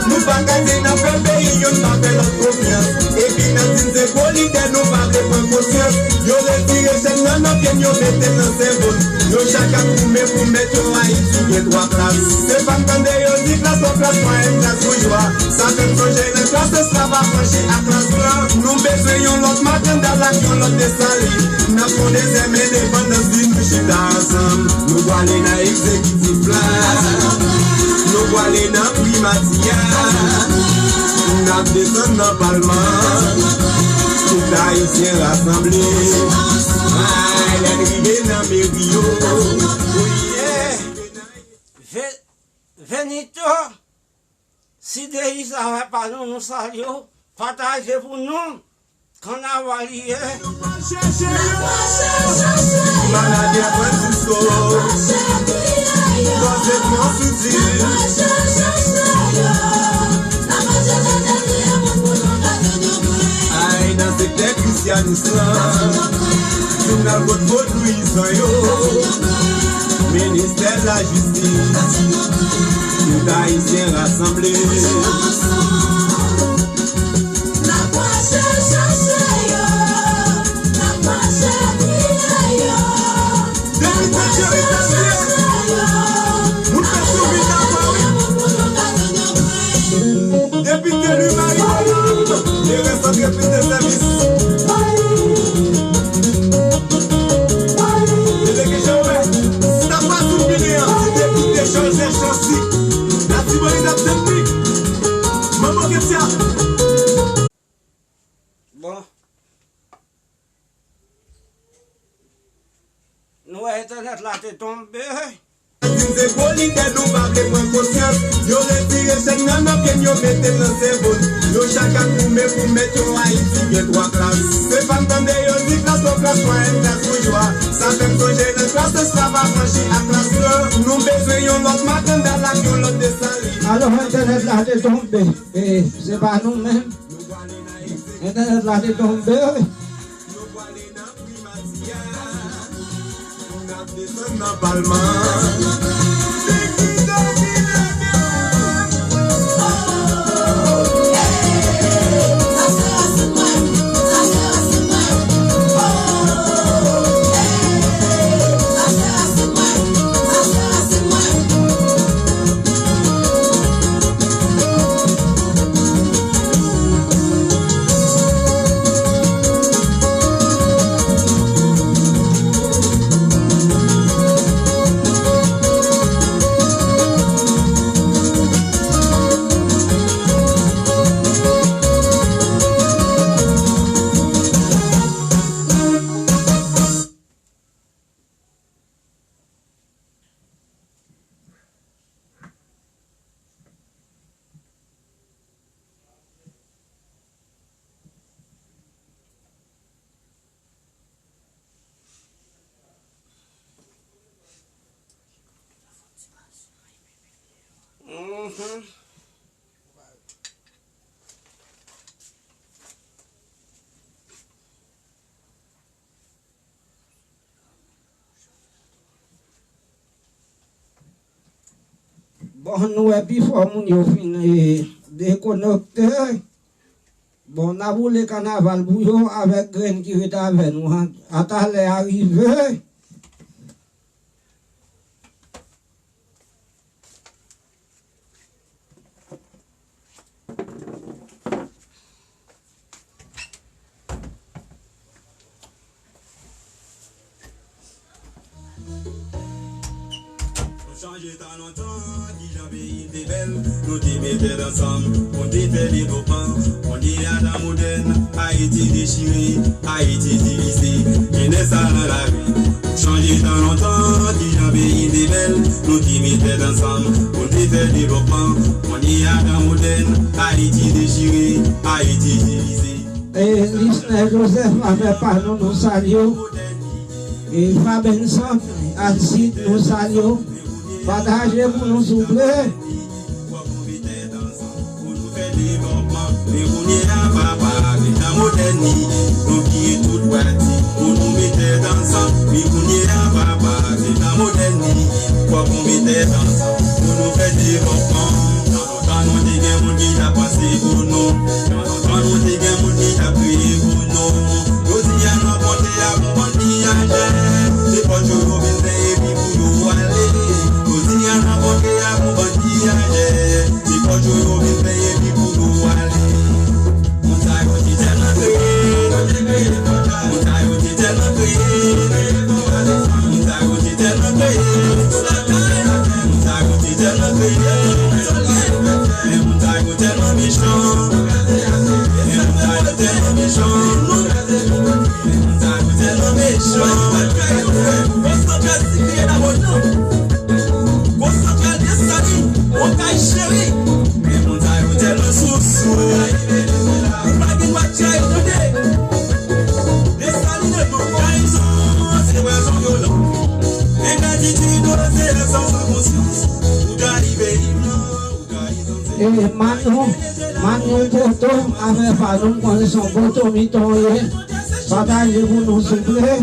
Nou pa ka di n ap fè peyi, youn pa fè lòt konfyans. Epi n ap di n se gwo lidè, nou pa vle pran konsyans. Yo retire chèn nan nan pye n, yo mete l nan senbòl. Yo chak ap goumen pou mèt yo. Ayiti gen twa klas. Se pa m tande yo di klas wòt, klas mwayèn, klas boujwa. Sa fè m sonje lè klas esklav afranchi ak klas blan. Nou bezwen yon lòt Makandal ak yon lòt Desalin. N ap fè yon dezyèm endepandans si nou chita ansanm. Nou pwale nan egzekitif la. Nou pwale nan primati a. N ap desann nan palman. Tout Ayisyen rasanble. Ay, lè n rive nan meri yo. Ve-, Venito, si deyis avè pa nou, nou salye w, pataje pou nou, kannaval li ye. Maladi a pran disko, koze pran sou di. Ay, nan sektè Kristyanis lan, jounal kot vodouyizan yo, ministè lajistis, tout Ayisyen rasanble. Depite Jerry Saint-Pierre, moun fè souvni nan kò wi. Depite Louis Marie Bonhomme, Depite Sèvis. Depite Jean-Omer, sa pa sou binen an, se depite Joseph Chancy. Latibonit ap tann li. Manman Ketia. Bon. Nou wè entènèt la te tonbe. Di m se gwo lidè, nou pa vle pran konsyans. Yo retire chèn nan nan pye n, yo mete l nan senbòl. Yo chak ap goumen pou mèt yo. Ayiti gen twa klas. Se pa m tande yo di klas wòt, klas mwayèn, klas boujwa. Sa fè m sonje lè klas esklav afranchi ak klas blan. Nou bezwen yon lòt Makandal ak yon lòt Desalin. Alò, entènèt la te tonbe. E se pa nou menm. Entènèt la te tonbe. Bon, nou wè pifò moun yo fin, eh, dekonekte. Bon, n a boule kanaval pou yo avèk grenn ki ret avè nou an. A talè a rive. Nou chanje tan lontan, kijan peyi n te bèl, nou te met tèt ansanm, pou n te fè devlopman. Kounye a tan modèn, Ayiti dechire, Ayiti divize, jenès sa nan lari. Chanje tan lontan, kijan peyi te bèl, nou te met tèt ansanm, pou n te fè devlopman. Kounye a tan modèn, Ayiti dechire, Ayiti divize. E Lisnè Joseph avè pa nou, nou salye w. E Fabenson, Alcide, nou salye w. Pataje pou nou, souple. Pou nou fè devlopman, men kounye a papa, se tan modèn li, nou bliye tout pratik, pou nou met tèt ansanm, men kounye a papa, se tan modèn li, fòk nou met tèt ansanm, pou nou fè devlopman. Tan lontan nou te gen moun ki t ap panse pou nou, tan lontan nou te gen moun ki t ap kriye pou nou. Jodi a n rankontre ak yon bann piyajè, se pòt yo yo vin fè epi pou yo ale. Jodi a n rankontre ak yon bann piyajè, se pòt yo yo vin fè epi pou yo ale. Moun sa yo te tèlman kreye, moun sa yo te tèlman kreye, moun sa yo te tèlman kreye, moun sa yo te tèlman kreye, men moun sa yo tèlman mechan, men moun sa yo tèlman mechan, men moun sa yo tèlman mechan. Gwo Santral Desalin, Okay Cheri. Men moun sa yo tèlman sousou. Ou pa gen dwa tchè yo tande. Desalin nan yon trayizon, se pwazon vyolan. Engratitid, se lèzòm san konsyans. Ou trayi peyi m nan, ou trayi zansèt. E Manou, Manou Poto, afè pa nou, m konnen se yon poto miton ye. Pataje pou nou, souple.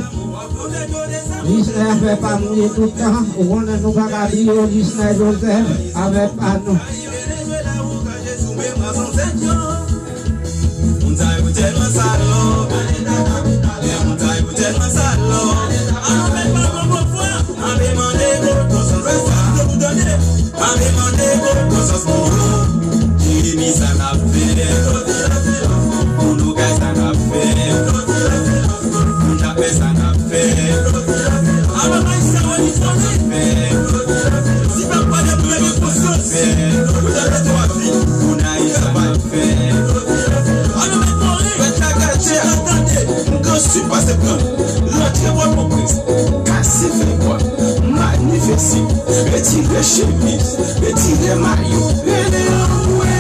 Lisnè afè pa nou ye tout tan. Ou konnen nou pa ka bliye Lisnè Joseph afè pa nou. Moun sa yo tèlman salòp. Moun sa yo tèlman salòp. An nou met pa bon bon fwa. Ann mande Poto sans pou nou tande. Ann mande Poto sans pou nou. Jeremi sa n ap fè. Pou nou kay sa n ap fè. Pou n ap fè sa n ap fè. Alò, Ayisyen, ann tande. Si pèp pa gen pou gen konsyans, ou tande twa vi. Pou n Ayisyen pa fè. Ann met mori. Fèt la gate, ann tande. Gran Sid pase pran. Rantre Pòtoprens. Kase fè kwa. Manifeste. Retire chemiz. Retire mayo. Rele anmwe.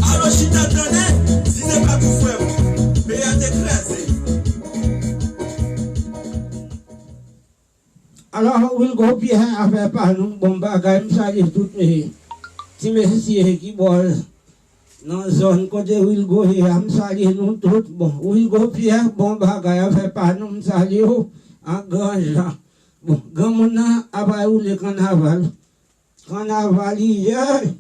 Alò chita tande, si se pa pou frè m, peyi a te kraze. Alò, Wilgo Pierre, afè pa nou, bon bagay, m salye tout, eh, ti mesye ki bò nan zòn kote Wilgo ye a, m salye nou tout. Bon, Wilgo Pierre, bon bagay, afè pa nou, m salye w an gran jan. Bon, granmoun nan ap al woule kannaval. Kannaval li ye.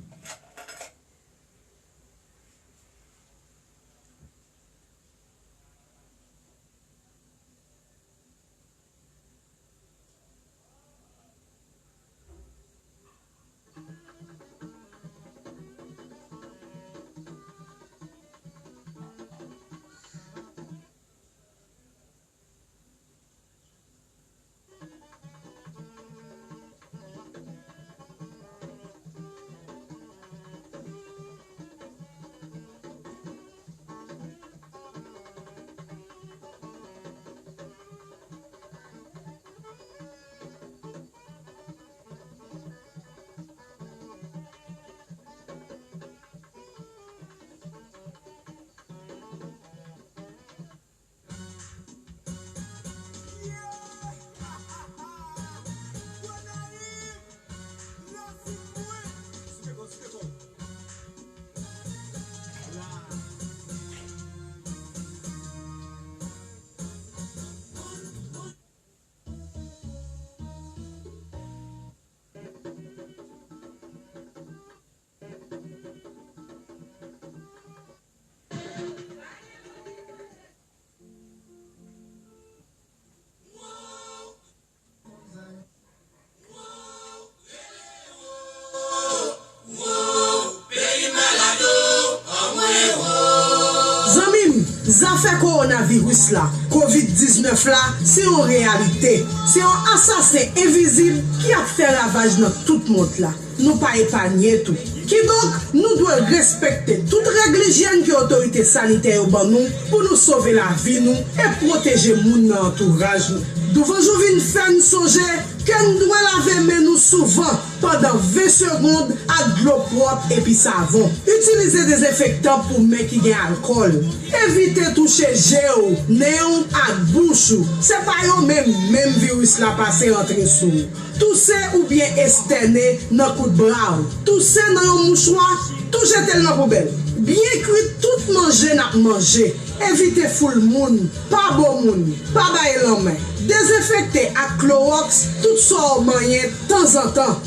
Zanmi m, zafè kowonaviris la, kovid diznèf la, se yon reyalite. Se yon asasen envizib ki ap fè ravaj nan tout mond la. Nou pa epanye tou. Kidonk, nou dwe respekte tout règ lijyèn ke otorite sanitè yo ban nou pou nou sove lavi nou e pwoteje moun nan antouraj nou. Douvanjou vin fè n sonje ke n dwe lave men nou souvan pandan ven segonn ak dlo pwòp epi savon. Itilize dezenfektan pou men ki gen alkòl. Evite touche je w, nen w ak bouch ou. Se pa yo menm menm viris la pase antre sou ou. Touse oubyen estène nan kout bra w. Touse nan yon mouchwa, tou jete l nan poubèl. Byen kwi tout manje n ap manje. Evite foul moun, pa bo moun, pa bay lanmen. Dezenfekte ak klowòks tout sa w manyen tanzantan.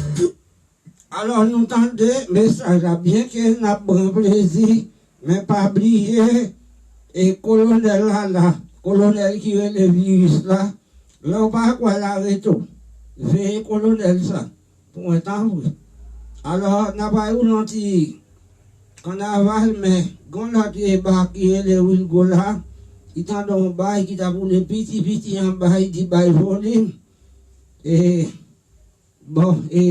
Alò, nou tande mesaj la, byenke n ap pran plezi, men pa bliye, e kolonèl la la, kolonèl ki rele viris la, lè w pa kwè l arete w, veye kolonèl sa, pou mwen tanpri. Alò, n ap bay ou yon ti kannaval, men gen yon lòt eba ki rele Wilgo la, ki tande yon bay ki t ap woule piti piti anba, li di bay volim. E, bon, e,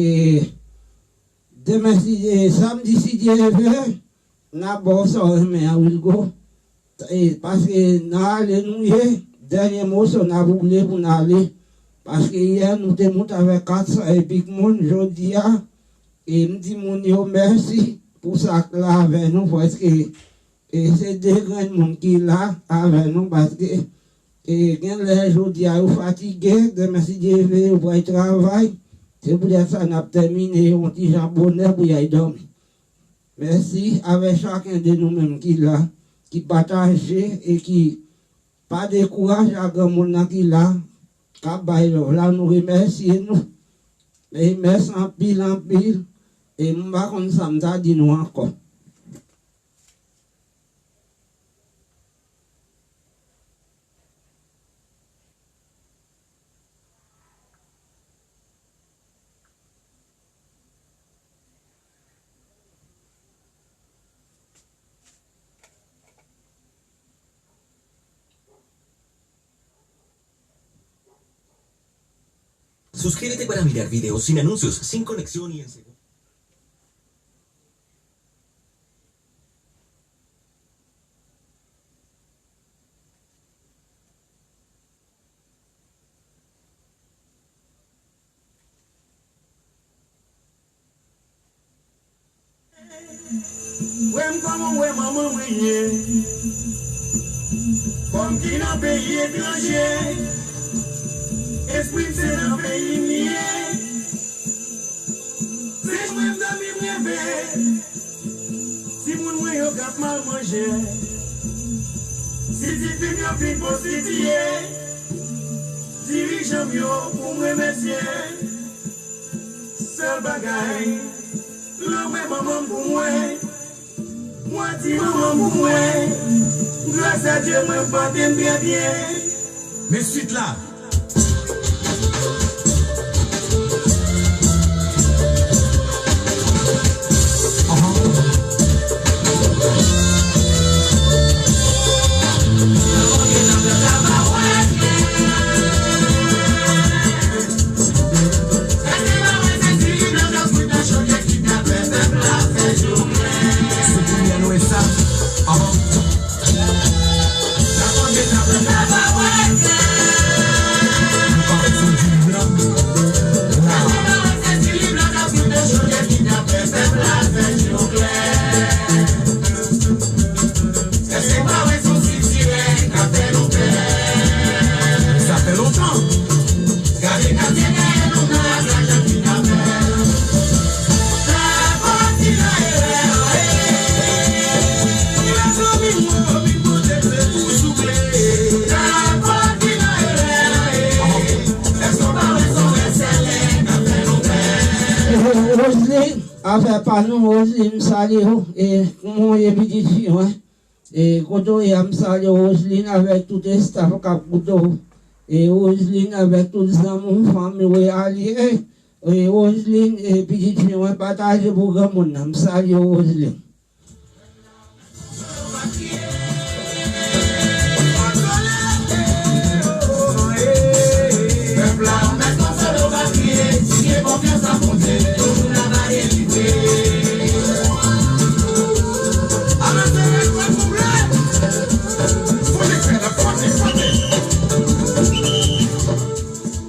demen, si, e, samdi, si Dye vle, n ap ba w sa w renmen an, Wilgo. E, paske n a ale nou ye, dènye moso n ap woule pou n ale. Paske yè nou te moute avèk kat san e pik moun, jodi a, e m di moun yo mèsi pou sa k la avè nou, prèske, e se de grenn moun ki la avè nou, paske, e gen lè jodi a yo fatige, demen si Dye vle yo pral travay, se poutèt sa n ap tèmine yon ti jan bonè pou y al dòmi. Mèsi avèk chaken de nou menm ki la, ki pataje e ki pa dekouraje a granmoun nan ki la, k ap bay love la, nou remèsye nou. E mèsi anpil, anpil. E m pa konn sa m ta di nou ankò. Suscríbete para mirar videos sin anuncios, sin conexión y en segundo. Wè m kòman w wè manman mwen ye. Kòm ki nan peyi etranje, espri m se nan peyi m li ye. Se mwen m dòmi m reve. Timoun mwen yo k ap mal manje. Si ti fi m yo fin pwostitiye, dirijan m yo pou m remèsye. Sèl bagay, lè w wè manman m pou mwen, mwen di manman m pou mwen, gras a Dye mwen pòte m trè byen. Men swit la. Se kounye a nou wè sa. Ahan. Sa fè lontan. Roseline, afè pa nou, Roseline, m salye w. E, kòman w ye, pitit fi mwen? E, kote w ye a, m salye w, Roseline, avèk tout estaf k ap koute w. E, Roseline, avèk tout zanmi w, fanmi w e alye. E, Roseline, e, pitit fi mwen, pataje pou granmoun nan. M salye w, Roseline.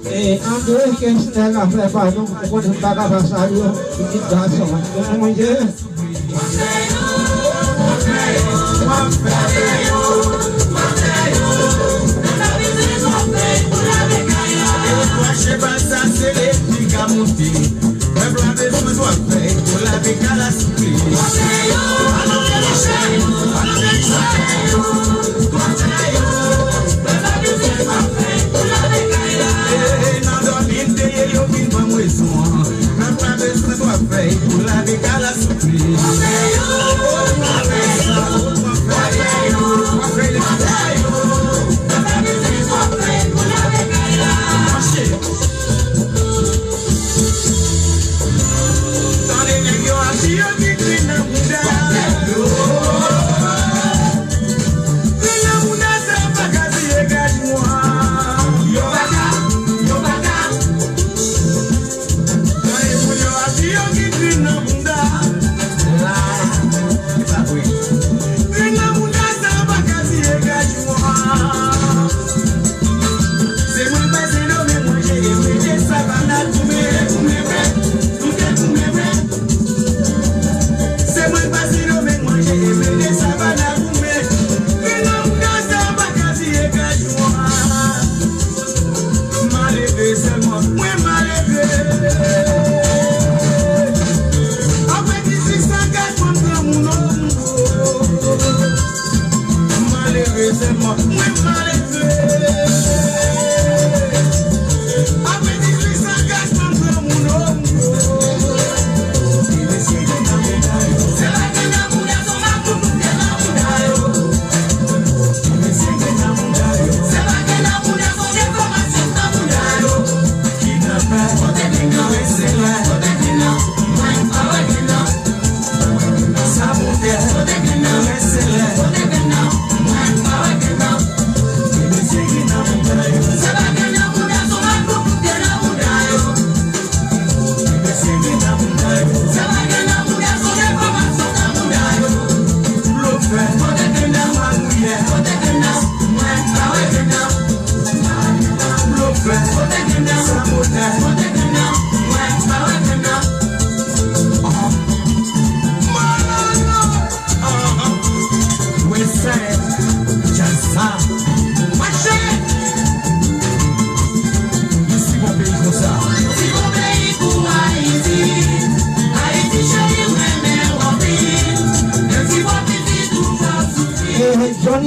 E André Kesnel, afè pa nou, ou konnen m pa ka pa salye w, pitit gason an. Kòman w ye? Nan dòmi m te ye, yo vin ban m rezon an. Pèp la bezwen twò fèy pou lave kay la, souple. Mache. Tande nèg yo ap di yo ki grenn nan bouda. Grenn nan bouda sa pa ka siye gaj mwa. Yo pa ka, yo pa ka. Tande moun yo ap di yo ki grenn nan bouda. La, e pa vre. Grenn nan bouda sa pa ka siye gaj mwa. Se mwen k bay Sendomeng manje, e mwen te Savana goumen, goumen vre, nou te goumen vre. Se mwen k bay Sendomeng manje, e mwen te Savana goumen. Grenn nan bouda sa pa ka siye gaj mwa. Malere sèlman, mwen malere. Apre dizuit san gad, mwen granmoun, o. Malere sèlman, mwen malere. Apre dizuit san gad, mwen granmoun, o.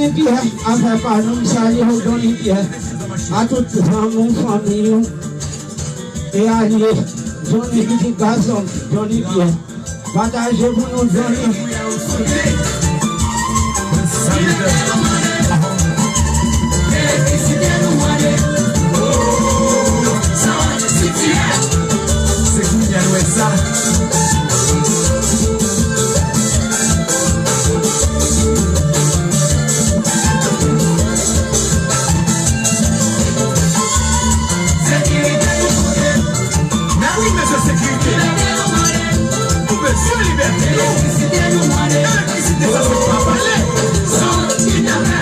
Pyè, afè pa nou, m salye w, Johnny Pyè. A tout zanmi w, fanmi w, e alye, Johnny pitit gason, Johnny Pyè. Pataje pou nou, Johnny. Se kounye a nou wè sa. Sekirite nou pote. Men wi, mesye, sekirite. Nou bezwen libète nou. Elektrisite, sa se pa pale. San kidnapè.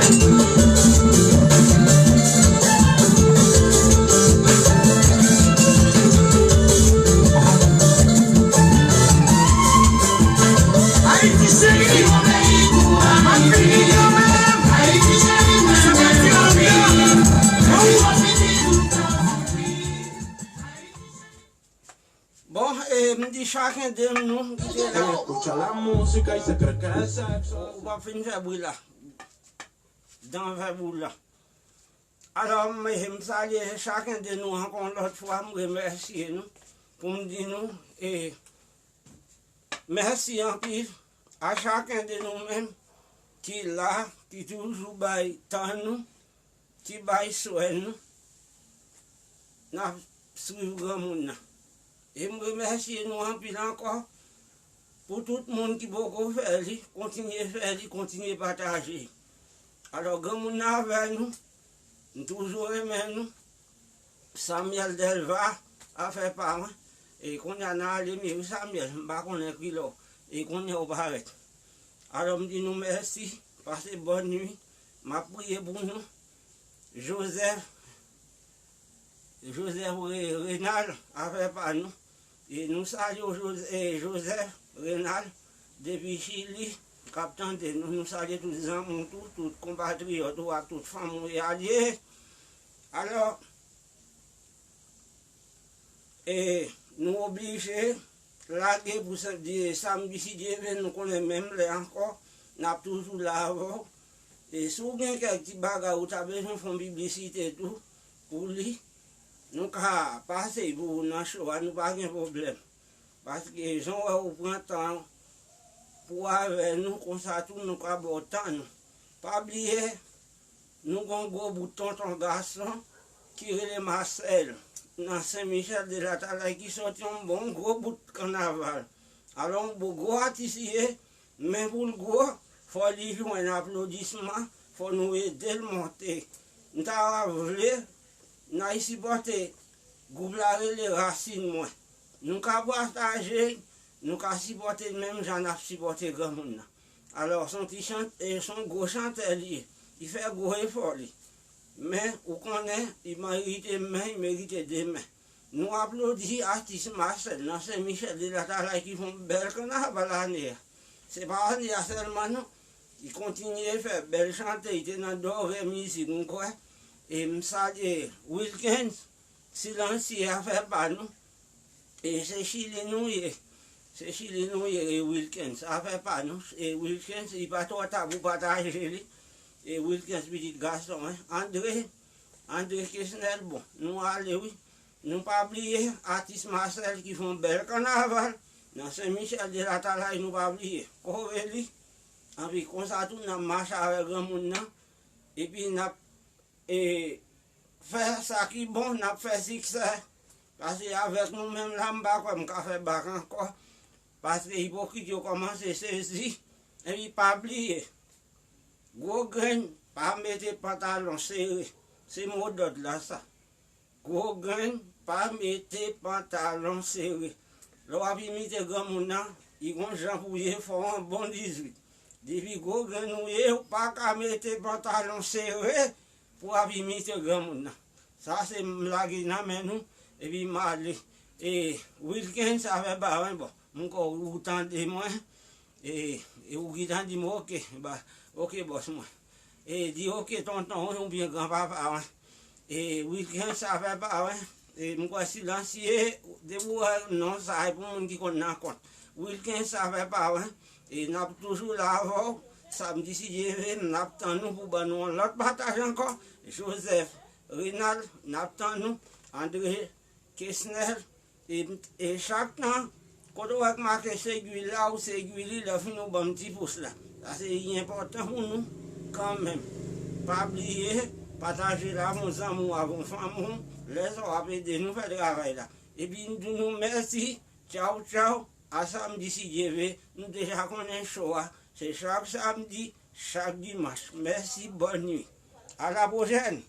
Ayiti cheri, m ap vini kanmenm. Ayiti cheri, mwen, mwen, mwen, mwen. Bon, e, m di chaken de nou ki te la. Ou p ap fin fè bri la. Dan fè bri la. Alò, m, m salye chaken de nou ankò yon lòt fwa, m remèsye nou, pou m di nou, e, mèsi anpil a chaken de nou menm ki la, ki toujou bay tan nou, ki bay swè nou, n ap swiv granmoun nan. E m remèsye nou anpil ankò pou tout moun ki poko fè li, kontinye fè li, kontinye pataje. Alò, granmoun nan avè nou, m toujou renmen nou. Samuel Delva, afè pa mwen. E kounye a n a ale, men wi, Samuel, m pa konnen kilè w. E kounye a w parèt. Alò, m di nou mèsi, pase bòn nwi. M ap priye pou nou. Joseph, Joseph Re-, Renal, afè pa nou. E nou salye w, Jose-, e, Joseph Renal, depi Chili, k ap tande nou. Nou salye tout zanmi w tou, tout konpatriyòt ou ak tout fanmi w e alye. Alò, e, nou oblije lage pou sa-, di, samdi, si Dye vle, nou konnen menm lè ankò, n ap toujou la avè w. E si w gen kèk ti bagay ou ta bezwen fè yon piblisite tou pou li, nou ka pase pou ou nan show a, nou pa gen pwoblèm. Paske jan w wè ou pran tan pou w avè nou, konsa tou nou ka ba w tan nou. Pa bliye, nou gen yon gwo bout tonton gason ki rele Marcel nan Sen Michèl de Latalay ki sòti yon bon gwo bout kannaval. Alò, yon bon gwo atis li ye, men pou l gwo, fò li jwenn aplodisman, fò nou ede l monte. M ta vle n al sipòte gwoup la rele Rasin Mwen. Nou ka pataje, nou ka sipòte l menm jan n ap sipòte granmoun nan. Alò, se yon ti chan-, e, se yon gwo chantè li ye. Li fè gwo efò li. Men, ou konnen, li merite men, li merite de men. Nou aplodi atis Marcel nan Sen Michèl de Latalay ki fè yon bèl kannaval ane a. Se pa ane a sèlman non. Li kontinye fè bèl chante, li te nan Dòrè Mizik, m kwè. E m salye Wilkens, Silansye, afè pa nou. E se Chili nou ye. Se Chili nou ye, e Wilkens. Afè pa nou. E Wilkens, li pa twò ta pou pataje li. E Wilkens, pitit gason, en. Andre, Andre Kesnel, bon, nou ale, wi. Nou pa bliye atis Marcel ki fè yon bèl kannaval nan Sen Michèl de Latalay, nou pa bliye. Kore li. Anpi konsa tou, n ap mache avèk granmoun nan. Epi n ap e, fè sa ki bon, n ap fè siksè. Paske avèk nou menm la, m pa kwè m ka fè bak ankò. Paske ipokrit yo kòmanse sezi. Epi pa bliye, gwo grenn pa mete pantalon sere. Se modòd la sa. Gwo grenn pa mete pantalon sere. Lè w ap imite granmoun nan, li gon jan pou ye, fò w an bon dizuit. Depi gwo grenn ou ye, ou pa ka mete pantalon sere pou w ap imite granmoun nan. Sa se m lage nan men nou, epi m ale. E, Wilkens, afè pa mwen, bon, m kwè ou tande mwen. E, e ou gentan di m, "Oke, ba, oke, bòs mwen." E di, "Oke, tonton, wi, oubyen granpapa, wi." E Wilkens, afè pa mwen. E m kwè Silansye, depi w wè non sa, e pou moun ki konn nan kont. Wilkens, afè pa mwen. E n ap toujou la avè w. Samdi, si Dye vle, n ap tann nou pou ban nou yon lòt pataj ankò. Joseph Renald, n ap tann nou. André Kesnel, e, e chak tan, kote w wè k make segui la, ou segui li, lè fini ou ban m ti pous la. Sa se li enpòtan pou nou kanmenm. Pa bliye, pataje l avè yon zanmi w, avè yon fanmi w. Lè sa w ap ede nou fè travay la. Epi n di nou mèsi. Tchaw, tchaw. A samdi, si Dye vle. Nou deja konnen cho a se chak samdi, chak dimanch. Mèsi, bòn nwi. A la pwochèn.